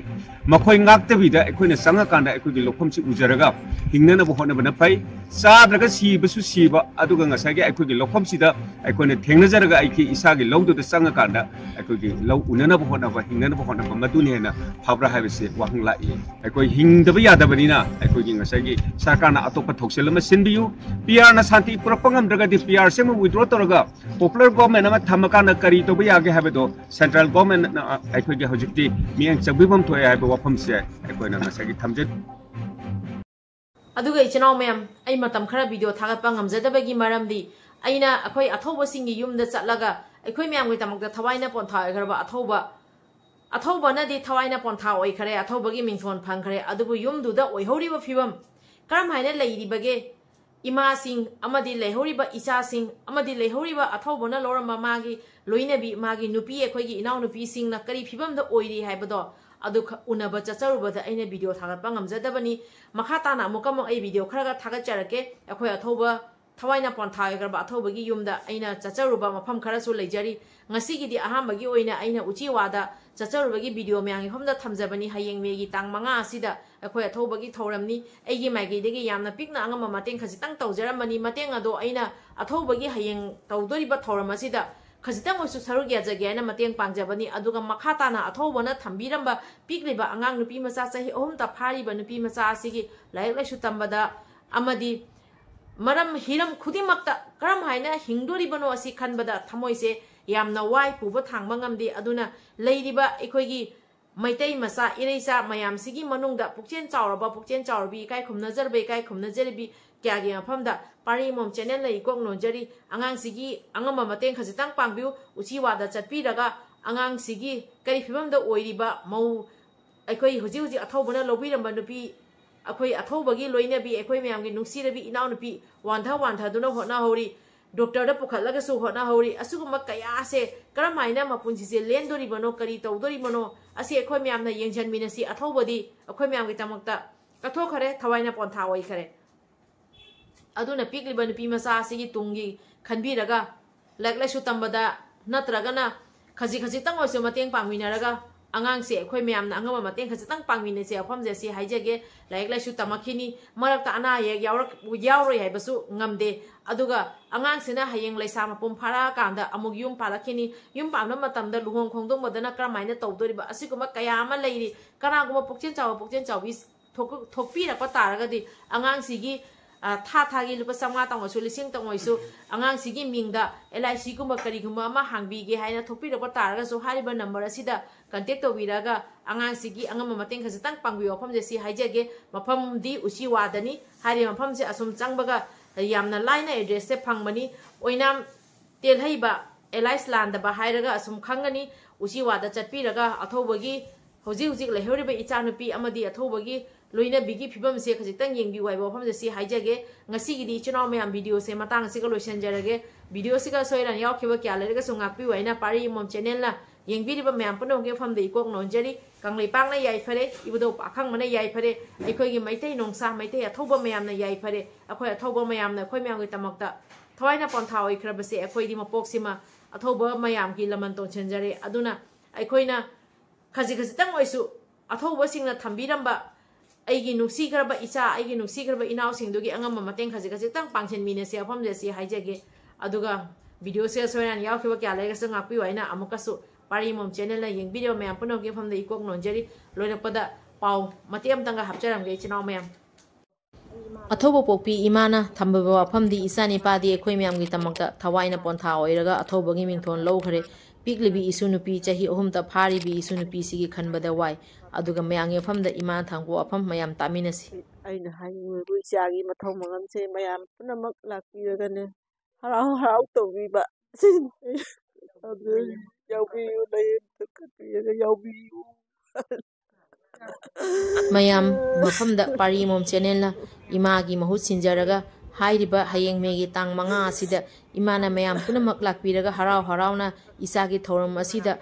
ꯃꯈꯣꯏ ꯉꯥꯛꯇꯕꯤꯗ ꯑꯩꯈꯣꯏꯅ ꯆꯪꯉꯀꯥꯟꯗ ꯑꯩꯈꯣꯏꯒꯤ ꯂꯧꯐꯝꯁꯤ ꯎꯖꯔꯒ ꯍꯤꯡꯅꯅꯕ ꯍꯣꯠꯅꯕꯅ ꯐꯩ꯫ ꯆꯥꯗ꯭ꯔꯒ ꯁꯤꯕꯁꯨ ꯁꯤꯕ, ꯑꯗꯨꯒ ꯉꯁꯥꯏꯒꯤ ꯑꯩꯈꯣꯏꯒꯤ ꯂꯧꯐꯝꯁꯤꯗ ꯑꯩꯈꯣꯏꯅ ꯊꯦꯡꯅꯖꯔꯒ ꯑꯩꯒꯤ ꯏꯁꯥꯒꯤ ꯂꯧꯗꯨꯗ ꯆꯪꯉꯀꯥꯟꯗ ꯑꯩꯈꯣꯏꯒꯤ ꯂꯧ ꯎꯅꯅꯕ ꯍꯣꯠꯅꯕ, ꯍꯤꯡꯅꯅꯕ ꯍꯣꯠꯅꯕ, ꯃꯗꯨꯅ ꯍꯦꯟꯅ ꯐꯕ꯭ꯔꯥ ꯍꯥꯏꯕꯁꯤ ꯋꯥꯍꯪ ꯂꯥꯛꯏ꯫ ꯑꯩꯈꯣꯏ ꯍꯤꯡꯗꯕ ꯌꯥꯗꯕꯅꯤꯅ ꯑꯩꯈꯣꯏꯒꯤ ꯉꯁꯥꯏꯒꯤ ꯁꯔꯀꯥꯔꯅ ꯑꯇꯣꯞꯄ ꯊꯧꯁꯤꯜ ꯑꯃ ꯁꯤꯟꯕꯤꯌꯨ꯫ ꯄꯤ ꯑꯥꯔꯅ ꯁꯥꯟꯇꯤ ꯄꯨꯔꯛꯄ ꯉꯝꯗ꯭ꯔꯒꯗꯤ ꯄꯤ ꯑꯥꯔꯁꯦ ꯑꯃꯨꯛ ꯋꯤꯗ꯭ꯔꯣ ꯇꯧꯔꯒ ꯄꯣꯄꯨꯂꯔ ꯒꯣꯔꯃꯦꯟ ꯑꯃ ꯊꯝꯃꯀꯥꯟꯗ ꯀꯔꯤ ꯇꯧꯕ ꯌꯥꯒꯦ ꯍꯥꯏꯕꯗꯣ ꯁꯦꯟꯇ꯭ꯔꯦꯜ ꯒꯣꯔꯃꯦꯟꯅ ꯑꯩꯈꯣꯏꯒꯤ ꯍꯧꯖꯤꯛꯇꯤ ꯃꯤꯠꯌꯦꯡ ꯆꯪꯕꯤꯐꯝ ꯊꯣꯛꯑꯦ ꯍꯥꯏꯕ ꯋꯥꯐꯝꯁꯦ ꯑꯩꯈꯣꯏꯅ ꯉꯁꯥꯏꯒꯤ ꯊꯝꯖ ꯑꯗꯨꯒ ꯏꯆꯤꯟ ꯏꯅꯥꯎ ꯃꯌꯥꯝ, ꯑꯩ ꯃꯇꯝ ꯈꯔ ꯚꯤꯗꯤꯑꯣ ꯊꯥꯒꯠꯄ ꯉꯝꯖꯗꯕꯒꯤ ꯃꯔꯝꯗꯤ ꯑꯩꯅ ꯑꯩꯈꯣꯏ ꯑꯊꯧꯕꯁꯤꯡꯒꯤ ꯌꯨꯝꯗ ꯆꯠꯂꯒ ꯑꯩꯈꯣꯏ ꯃꯌꯥꯝꯒꯤꯗꯃꯛꯇ ꯊꯋꯥꯏꯅ ꯄꯣꯟꯊꯥ ꯑꯣꯏꯈ꯭ꯔꯕ ꯑꯊꯧꯕ, ꯑꯊꯧꯕꯅꯗꯤ ꯊꯋꯥꯏꯅ ꯄꯣꯟꯊꯥ ꯑꯣꯏꯈꯔꯦ, ꯑꯊꯧꯕꯒꯤ ꯃꯤꯡꯊꯣꯟ ꯐꯪꯈ꯭ꯔꯦ꯫ ꯑꯗꯨꯕꯨ ꯌꯨꯝꯗꯨꯗ ꯑꯣꯏꯍꯧꯔꯤꯕ ꯐꯤꯕꯝ ꯀꯔꯝ ꯍꯥꯏꯅ ꯂꯩꯔꯤꯕꯒꯦ? ꯏꯃꯥꯁꯤꯡ ꯑꯃꯗꯤ ꯂꯩꯍꯧꯔꯤꯕ ꯏꯆꯥꯁꯤꯡ ꯑꯃꯗꯤ ꯂꯩꯍꯧꯔꯤꯕ ꯑꯊꯧꯕꯅ ꯂꯧꯔꯝꯕ ꯃꯥꯒꯤ ꯂꯣꯏꯅꯕꯤ, ꯃꯥꯒꯤ ꯅꯨꯄꯤ, ꯑꯩꯈꯣꯏꯒꯤ ꯏꯅꯥꯎꯅꯨꯄꯤꯁꯤꯡꯅ ꯀꯔꯤ ꯐꯤꯕꯝꯗ ꯑꯣꯏꯔꯤ ꯍꯥꯏꯕꯗꯣ ꯑꯗꯨ ꯈ-, ꯎꯅꯕ ꯆꯠꯆꯔꯨꯕꯗ ꯑꯩꯅ ꯚꯤꯗꯤꯑꯣ ꯊꯥꯒꯠꯄ ꯉꯝꯖꯗꯕꯅꯤ꯫ ꯃꯈꯥ ꯇꯥꯅ ꯑꯃꯨꯛꯀ ꯑꯃꯨꯛ ꯑꯩ ꯚꯤꯗꯤꯑꯣ ꯈꯔꯒ ꯊꯥꯒꯠꯆꯔꯛꯀꯦ꯫ ꯑꯩꯈꯣꯏ ꯑꯊꯧꯕ, ꯊꯋꯥꯏꯅ ꯄꯣꯟꯊꯥ ꯑꯣꯏꯈ꯭ꯔꯕ ꯑꯊꯧꯕꯒꯤ ꯌꯨꯝꯗ ꯑꯩꯅ ꯆꯠꯆꯔꯨꯕ ꯃꯐꯝ ꯈꯔꯁꯨ ꯂꯩꯖꯔꯤ꯫ ꯉꯁꯤꯒꯤꯗꯤ ꯑꯍꯥꯟꯕꯒꯤ ꯑꯣꯏꯅ ꯑꯩꯅ ꯎꯆꯤꯋꯥꯗ ꯆꯠꯆꯔꯨꯕꯒꯤ ꯚꯤꯗꯤꯑꯣ ꯃꯌꯥꯝꯒꯤ ꯃꯐꯝꯗ ꯊꯝꯖꯕꯅꯤ꯫ ꯍꯌꯦꯡ ꯃꯦꯒꯤ ꯇꯥꯡ ꯃꯉꯥ ꯑꯁꯤꯗ ꯑꯩꯈꯣꯏ ꯑꯊꯧꯕꯒꯤ ꯊꯧꯔꯝꯅꯤ꯫ ꯑꯩꯒꯤ ꯃꯥꯏꯀꯩꯗꯒꯤ ꯌꯥꯝꯅ ꯄꯤꯛꯅ ꯑꯉꯝꯕ ꯃꯇꯦꯡ ꯈꯖꯤꯛꯇꯪ ꯇꯧꯖꯔꯝꯕꯅꯤ꯫ ꯃꯇꯦꯡ ꯑꯗꯣ ꯑꯩꯅ ꯑꯊꯧꯕꯒꯤ ꯍꯌꯦꯡ ꯇꯧꯗꯣꯔꯤꯕ ꯊꯧꯔꯝ ꯑꯁꯤꯗ ꯈꯖꯤꯛꯇꯪ ꯑꯣꯏꯁꯨ ꯁꯔꯨꯛ ꯌꯥꯖꯒꯦ ꯍꯥꯏꯅ ꯃꯇꯦꯡ ꯄꯥꯡꯖꯕꯅꯤ꯫ ꯑꯗꯨꯒ ꯃꯈꯥ ꯇꯥꯅ ꯑꯊꯧꯕꯅ ꯊꯝꯕꯤꯔꯝꯕ ꯄꯤꯛꯂꯤꯕ ꯑꯉꯥꯡ ꯅꯨꯄꯤ ꯃꯆꯥ, ꯆꯍꯤ ꯑꯍꯨꯝꯇ ꯐꯥꯔꯤꯕ ꯅꯨꯄꯤ ꯃꯆꯥ ꯑꯁꯤꯒꯤ ꯂꯥꯏꯔꯤꯛ ꯂꯥꯏꯁꯨ ꯇꯝꯕꯗ ꯑꯃꯗꯤ ꯃꯔꯝ ꯍꯤꯔꯝ ꯈꯨꯗꯤꯡꯃꯛꯇ ꯀꯔꯝ ꯍꯥꯏꯅ ꯍꯤꯡꯗꯣꯔꯤꯕꯅꯣ ꯑꯁꯤ ꯈꯟꯕꯗ ꯊꯃꯣꯏꯁꯦ ꯌꯥꯝꯅ ꯋꯥꯏ, ꯄꯨꯕ ꯊꯥꯡꯕ ꯉꯝꯗꯦ꯫ ꯑꯗꯨꯅ ꯂꯩꯔꯤꯕ ꯑꯩꯈꯣꯏꯒꯤ ꯃꯩꯇꯩ ꯃꯆꯥ, ꯏꯔꯩꯆꯥ ꯃꯌꯥꯝꯁꯤꯒꯤ ꯃꯅꯨꯡꯗ ꯄꯨꯛꯆꯦꯜ ꯆꯥꯎꯔꯕ, ꯄꯨꯛꯆꯦꯜ ꯆꯥꯎꯔꯕꯤ, ꯏꯀꯥꯏ ꯈꯨꯝꯅꯖꯔꯕ, ꯏꯀꯥꯏ ꯈꯨꯝꯅꯖꯔꯕꯤ ꯀꯌꯥꯒꯤ ꯃꯐꯝꯗ ꯄꯥꯔꯤ ꯃꯣꯝ ꯆꯦꯅꯦꯜꯅ ꯏꯀꯣꯛ ꯅꯣꯟꯖꯔꯤ꯫ ꯑꯉꯥꯡꯁꯤꯒꯤ ꯑꯉꯝꯕ ꯃꯇꯦꯡ ꯈꯖꯤꯛꯇꯪ ꯄꯥꯡꯕꯤꯌꯨ꯫ ꯎꯆꯤꯋꯥꯗ ꯆꯠꯄꯤꯔꯒ ꯑꯉꯥꯡꯁꯤꯒꯤ ꯀꯔꯤ ꯐꯤꯕꯝꯗ ꯑꯣꯏꯔꯤꯕ ꯃꯧ, ꯑꯩꯈꯣꯏ ꯍꯧꯖꯤꯛ ꯍꯧꯖꯤꯛ ꯑꯊꯧꯕꯅ ꯂꯧꯕꯤꯔꯝꯕ ꯅꯨꯄꯤ, ꯑꯩꯈꯣꯏ ꯑꯊꯧꯕꯒꯤ ꯂꯣꯏꯅꯕꯤ, ꯑꯩꯈꯣꯏ ꯃꯌꯥꯝꯒꯤ ꯅꯨꯡꯁꯤꯔꯕꯤ ꯏꯅꯥꯎꯅꯨꯄꯤ ꯋꯥꯟꯊ ꯋꯥꯟꯊꯗꯨꯅ ꯍꯣꯠꯅꯍꯧꯔꯤ꯫ ꯗꯣꯛꯇꯔꯗ ꯄꯨꯈꯠꯂꯒꯁꯨ ꯍꯣꯠꯅꯍꯧꯔꯤ꯫ ꯑꯁꯤꯒꯨꯝꯕ ꯀꯌꯥꯁꯦ ꯀꯔꯝ ꯍꯥꯏꯅ ꯃꯄꯨꯟꯁꯤꯁꯦ ꯂꯦꯟꯗꯣꯔꯤꯕꯅꯣ, ꯀꯔꯤ ꯇꯧꯗꯣꯔꯤꯕꯅꯣ, ꯑꯁꯤ ꯑꯩꯈꯣꯏ ꯃꯌꯥꯝꯅ ꯌꯦꯡꯁꯤꯟꯃꯤꯟꯅꯁꯤ꯫ ꯑꯊꯧꯕꯗꯤ ꯑꯩꯈꯣꯏ ꯃꯌꯥꯝꯒꯤꯗꯃꯛꯇ ꯀꯠꯊꯣꯛꯈꯔꯦ, ꯊꯋꯥꯏꯅ ꯄꯣꯟꯊꯥ ꯑꯣꯏꯈꯔꯦ꯫ ꯑꯗꯨꯅ ꯄꯤꯛꯂꯤꯕ ꯅꯨꯄꯤ ꯃꯆꯥ ꯑꯁꯤꯒꯤ ꯇꯨꯡꯒꯤ ꯈꯟꯕꯤꯔꯒ ꯂꯥꯏꯔꯤꯛ ꯂꯥꯏꯁꯨ ꯇꯝꯕꯗ ꯅꯠꯇ꯭ꯔꯒꯅ ꯈꯖꯤꯛ ꯈꯖꯤꯛꯇꯪ ꯑꯣꯏꯔꯁꯨ ꯃꯇꯦꯡ ꯄꯥꯡꯃꯤꯟꯅꯔꯒ ꯑꯉꯥꯡꯁꯦ ꯑꯩꯈꯣꯏ ꯃꯌꯥꯝꯅ ꯑꯉꯝꯕ ꯃꯇꯦꯡ ꯈꯖꯤꯛꯇꯪ ꯄꯥꯡꯃꯤꯟꯅꯁꯦ ꯋꯥꯐꯝꯁꯦ ꯁꯤ ꯍꯥꯏꯖꯒꯦ꯫ ꯂꯥꯏꯔꯤꯛ ꯂꯥꯏꯁꯨ ꯇꯝꯃꯛꯈꯤꯅꯤ, ꯃꯔꯛꯇ ꯑꯅꯥ ꯑꯌꯦꯛ ꯌꯥꯎꯔꯛ-, ꯌꯥꯎꯔꯣꯏ ꯍꯥꯏꯕꯁꯨ ꯉꯝꯗꯦ꯫ ꯑꯗꯨꯒ ꯑꯉꯥꯡꯁꯤꯅ ꯍꯌꯦꯡ ꯂꯩꯁꯥ ꯃꯄꯨꯡ ꯐꯥꯔꯛꯑꯀꯥꯟꯗ ꯑꯃꯨꯛ ꯌꯨꯝ ꯄꯥꯜꯂꯛꯈꯤꯅꯤ꯫ ꯌꯨꯝ ꯄꯥꯟꯕ ꯃꯇꯝꯗ ꯂꯨꯍꯣꯡ ꯈꯣꯡꯗꯣꯡꯕꯗꯅ ꯀꯔꯝꯍꯥꯏꯅ ꯇꯧꯗꯣꯔꯤꯕ? ꯑꯁꯤꯒꯨꯝꯕ ꯀꯌꯥ ꯑꯃ ꯂꯩꯔꯤ꯫ ꯀꯅꯥꯒꯨꯝꯕ ꯄꯨꯛꯆꯦꯜ ꯆꯥꯎꯕ ꯄꯨꯛꯆꯦꯜ ꯆꯥꯎꯕꯤ ꯊꯣꯛ-, ꯊꯣꯛꯄꯤꯔꯛꯄ ꯇꯥꯔꯒꯗꯤ ꯑꯉꯥꯡꯁꯤꯒꯤ, ꯑ, ꯊꯥ ꯊꯥꯒꯤ ꯂꯨꯄꯥ ꯆꯥꯝꯃꯉꯥ ꯇꯪ ꯑꯣꯏꯁꯨ, ꯂꯤꯁꯤꯡ ꯇꯪ ꯑꯣꯏꯁꯨ ꯑꯉꯥꯡꯁꯤꯒꯤ ꯃꯤꯡꯗ L I C ꯒꯨꯝꯕ ꯀꯔꯤꯒꯨꯝꯕ ꯑꯃ ꯍꯥꯡꯕꯤꯒꯦ ꯍꯥꯏꯅ ꯊꯣꯛꯄꯤꯔꯛꯄ ꯇꯥꯔꯒꯁꯨ ꯍꯥꯏꯔꯤꯕ ꯅꯝꯕꯔ ꯑꯁꯤꯗ contact ꯇꯧꯕꯤꯔꯒ ꯑꯉꯥꯡꯁꯤꯒꯤ ꯑꯉꯝꯕ ꯃꯇꯦꯡ ꯈꯖꯤꯛꯇꯪ ꯄꯥꯡꯕꯤꯌꯨ꯫ ꯃꯐꯝꯁꯦ ꯁꯤ ꯍꯥꯏꯖꯒꯦ꯫ ꯃꯐꯝꯗꯤ ꯎꯆꯤꯋꯥꯗꯅꯤ꯫ ꯍꯥꯏꯔꯤꯕ ꯃꯐꯝꯁꯦ ꯑꯁꯨꯝ ꯆꯪꯕꯒ ꯌꯥꯝꯅ ꯂꯥꯏꯅ address ꯁꯦ ꯐꯪꯕꯅꯤ꯫ ꯑꯣꯏꯅꯥꯝ ꯇꯦꯜꯍꯩꯕ, ꯑꯦꯂꯥꯏꯁ ꯂꯥꯟꯗꯕ ꯍꯥꯏꯔꯒ ꯑꯁꯨꯝ ꯈꯪꯒꯅꯤ꯫ ꯎꯆꯤꯋꯥꯗ ꯆꯠꯄꯤꯔꯒ ꯑꯊꯧꯕꯒꯤ ꯍꯧꯖꯤꯛ ꯍꯧꯖꯤꯛ ꯂꯩꯍꯧꯔꯤꯕ ꯏꯆꯥꯅꯨꯄꯤ ꯑꯃꯗꯤ ꯑꯊꯧꯕꯒꯤ ꯂꯣꯏꯅꯕꯤꯒꯤ ꯐꯤꯕꯝꯁꯦ ꯈꯖꯤꯛꯇꯪ ꯌꯦꯡꯕꯤꯌꯨ ꯍꯥꯏꯕ ꯋꯥꯐꯝꯁꯦ ꯁꯤ ꯍꯥꯏꯖꯒꯦ꯫ ꯉꯁꯤꯒꯤꯗꯤ ꯏꯆꯤꯟ ꯏꯅꯥꯎ ꯃꯌꯥꯝ video ꯁꯦ ꯃꯇꯥꯡ ꯑꯁꯤꯒ ꯂꯣꯏꯁꯤꯟꯖꯔꯒꯦ꯫ Video ꯁꯤꯒ ꯑꯁꯣꯏ ꯑꯔꯥꯟ ꯌꯥꯎꯈꯤꯕ ꯀꯌꯥ ꯂꯩꯔꯒꯁꯨ ꯉꯥꯛꯄꯤꯌꯨ ꯍꯥꯏꯅ ꯄꯥꯔꯤ ꯏꯃꯣꯝ channel ꯅ ꯌꯦꯡꯕꯤꯔꯤꯕ ꯃꯌꯥꯝ ꯄꯨꯝꯅꯃꯛꯀꯤ ꯃꯐꯝꯗ ꯏꯀꯣꯛ ꯅꯣꯟꯖꯔꯤ꯫ ꯀꯪꯂꯩꯄꯥꯛꯅ ꯌꯥꯏꯐꯔꯦ, ꯏꯕꯨꯙꯧ ꯄꯥꯈꯪꯕꯅ ꯌꯥꯏꯐꯔꯦ, ꯑꯩꯈꯣꯏꯒꯤ ꯃꯩꯇꯩ ꯅꯣꯡꯁꯥ, ꯃꯩꯇꯩ ꯑꯊꯧꯕ ꯃꯌꯥꯝꯅ ꯌꯥꯏꯐꯔꯦ꯫ ꯑꯩꯈꯣꯏ ꯑꯊꯧꯕ ꯃꯌꯥꯝꯅ ꯑꯩꯈꯣꯏ ꯃꯌꯥꯝꯒꯤꯗꯃꯛꯇ ꯊꯋꯥꯏꯅ ꯄꯣꯟꯊꯥ ꯑꯣꯏꯈ꯭ꯔꯕꯁꯦ ꯑꯩꯈꯣꯏꯗꯤ ꯃꯄꯣꯛꯁꯤꯃ ꯑꯊꯧꯕ ꯃꯌꯥꯝꯒꯤ ꯂꯃꯟ ꯇꯣꯟꯁꯤꯟꯖꯔꯦ꯫ ꯑꯗꯨꯅ ꯑꯩꯈꯣꯏꯅ ꯈꯖꯤꯛ ꯈꯖꯤꯛꯇꯪ ꯑꯣꯏꯁꯨ ꯑꯊꯧꯕꯁꯤꯡꯅ ꯊꯝꯕꯤꯔꯝꯕ ꯑꯩꯒꯤ ꯅꯨꯡꯁꯤꯈ꯭ꯔꯕ ꯏꯆꯥ, ꯑꯩꯒꯤ ꯅꯨꯡꯁꯤꯈ꯭ꯔꯕ ꯏꯅꯥꯎꯁꯤꯡꯗꯨꯒꯤ ꯑꯉꯝꯕ ꯃꯇꯦꯡ ꯈꯖꯤꯛ ꯈꯖꯤꯛꯇꯪ ꯄꯥꯡꯁꯤꯟꯃꯤꯟꯅꯁꯦ ꯋꯥꯐꯝꯁꯦ ꯁꯤ ꯍꯥꯏꯖꯒꯦ꯫ ꯑꯗꯨꯒ video ꯁꯦ ꯑꯁꯣꯏ ꯑꯔꯥꯟ ꯌꯥꯎꯈꯤꯕ ꯀꯌꯥ ꯂꯩꯔꯒꯁꯨ ꯉꯥꯛꯄꯤꯌꯨ ꯍꯥꯏꯅ ꯑꯃꯨꯛꯀꯁꯨ ꯄꯥꯔꯤ ꯏꯃꯣꯝ channel ꯅ ꯌꯦꯡꯕꯤꯔꯤꯕ ꯃꯌꯥꯝ ꯄꯨꯝꯅꯃꯛꯀꯤ ꯃꯐꯝꯗ ꯏꯀꯣꯛ ꯅꯣꯟꯖꯔꯤ꯫ ꯂꯣꯏꯔꯛꯄꯗ ꯄꯥꯎ ꯃꯇꯦꯛ ꯑꯃꯇꯪꯒ ꯍꯥꯞꯆꯔꯝꯒꯦ ꯏꯆꯤꯟ ꯏꯅꯥꯎ ꯃꯌꯥꯝ꯫ ꯑꯊꯧꯕ ꯄꯣꯛꯄꯤ ꯏꯃꯥꯅ ꯊꯝꯕꯤꯕ ꯋꯥꯐꯝꯗꯤ ꯏꯆꯥ ꯅꯤꯄꯥꯗꯤ ꯑꯩꯈꯣꯏ ꯃꯌꯥꯝꯒꯤ ꯗꯃꯛꯇ ꯊꯋꯥꯏꯅ ꯄꯣꯟꯊꯥ ꯑꯣꯏꯔꯒ ꯑꯊꯧꯕꯒꯤ ꯃꯤꯡꯊꯣꯜ ꯂꯧꯈ꯭ꯔꯦ꯫ ꯄꯤꯛꯂꯤꯕꯤ ꯏꯁꯨ ꯅꯨꯄꯤ ꯆꯍꯤ ꯑꯍꯨꯝꯇ ꯐꯥꯔꯤꯕꯤ ꯏꯁꯨ ꯅꯨꯄꯤꯁꯤꯒꯤ ꯈꯟꯕꯗ ꯋꯥꯏ꯫ ꯑꯗꯨꯒ ꯃꯌꯥꯝꯒꯤ ꯃꯐꯝꯗ ꯏꯃꯥꯅ ꯊꯝꯕ ꯋꯥꯐꯝ ꯃꯌꯥꯝ ꯇꯥꯃꯤꯟꯅꯁꯤ꯫ ꯑꯩꯅ ꯍꯥꯏꯅꯤꯡꯕꯕꯨ ꯏꯆꯥꯒꯤ ꯃꯊꯧ ꯃꯉꯝꯁꯦ ꯃꯌꯥꯝ ꯄꯨꯝꯅꯃꯛ ꯂꯥꯛꯄꯤꯔꯒꯅꯦ ꯍꯔꯥꯎ ꯍꯔꯥꯎ ꯇꯧꯕꯤꯕ꯫ ꯑꯗꯨ ꯌꯥꯎꯕꯤꯌꯨ, ꯂꯥꯏꯌꯦꯡꯕꯗ ꯀꯠꯄꯤꯔꯒ ꯌꯥꯎꯕꯤꯌꯨ꯫ ꯃꯌꯥꯝ ꯃꯐꯝꯗ ꯄꯥꯔꯤ ꯏꯃꯣꯝ channel ꯅ ꯏꯃꯥꯒꯤ ꯃꯍꯨꯠ ꯁꯤꯟꯖꯔꯒ ꯍꯥꯏꯔꯤꯕ ꯍꯌꯦꯡ ꯃꯦꯒꯤ ꯇꯥꯡ ꯃꯉꯥ ꯑꯁꯤꯗ ꯏꯃꯥꯅ ꯃꯌꯥꯝ ꯄꯨꯝꯅꯃꯛ ꯂꯥꯛꯄꯤꯔꯒ ꯍꯔꯥꯎ ꯍꯔꯥꯎꯅ ꯏꯆꯥꯒꯤ ꯊꯧꯔꯝ ꯑꯁꯤꯗ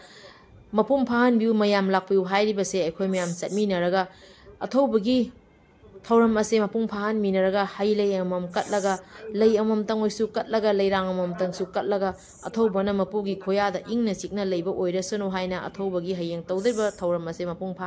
ꯃꯄꯨꯡ ꯐꯥꯍꯟꯕꯤꯌꯨ, ꯃꯌꯥꯝ ꯂꯥꯛꯄꯤꯌꯨ ꯍꯥꯏꯔꯤꯕꯁꯦ ꯑꯩꯈꯣꯏ ꯃꯌꯥꯝ ꯆꯠꯃꯤꯟꯅꯔꯒ ꯑꯊꯧꯕꯒꯤ ꯊꯧꯔꯝ ꯑꯁꯦ ꯃꯄꯨꯡ ꯐꯥꯍꯟꯃꯤꯟꯅꯔꯒ ꯍꯩ ꯂꯩ ꯑꯃꯃꯝ ꯀꯠꯂꯒ, ꯂꯩ ꯑꯃꯃꯝꯇꯪ ꯑꯣꯏꯁꯨ ꯀꯠꯂꯒ, ꯂꯩꯔꯥꯡ ꯑꯃꯃꯝꯇꯪꯁꯨ ꯀꯠꯂꯒ, ꯑꯊꯧꯕꯅ ꯃꯄꯨꯒꯤ ꯈꯣꯌꯥꯗ ꯏꯪꯅ ꯆꯤꯛꯅ ꯂꯩꯕ ꯑꯣꯏꯔꯁꯅꯨ ꯍꯥꯏꯅ ꯑꯊꯧꯕꯒꯤ ꯍꯌꯦꯡ ꯇꯧꯗꯣꯏꯕ ꯊꯧꯔꯝ ꯑꯁꯦ ꯃꯄꯨꯡ ꯐꯥ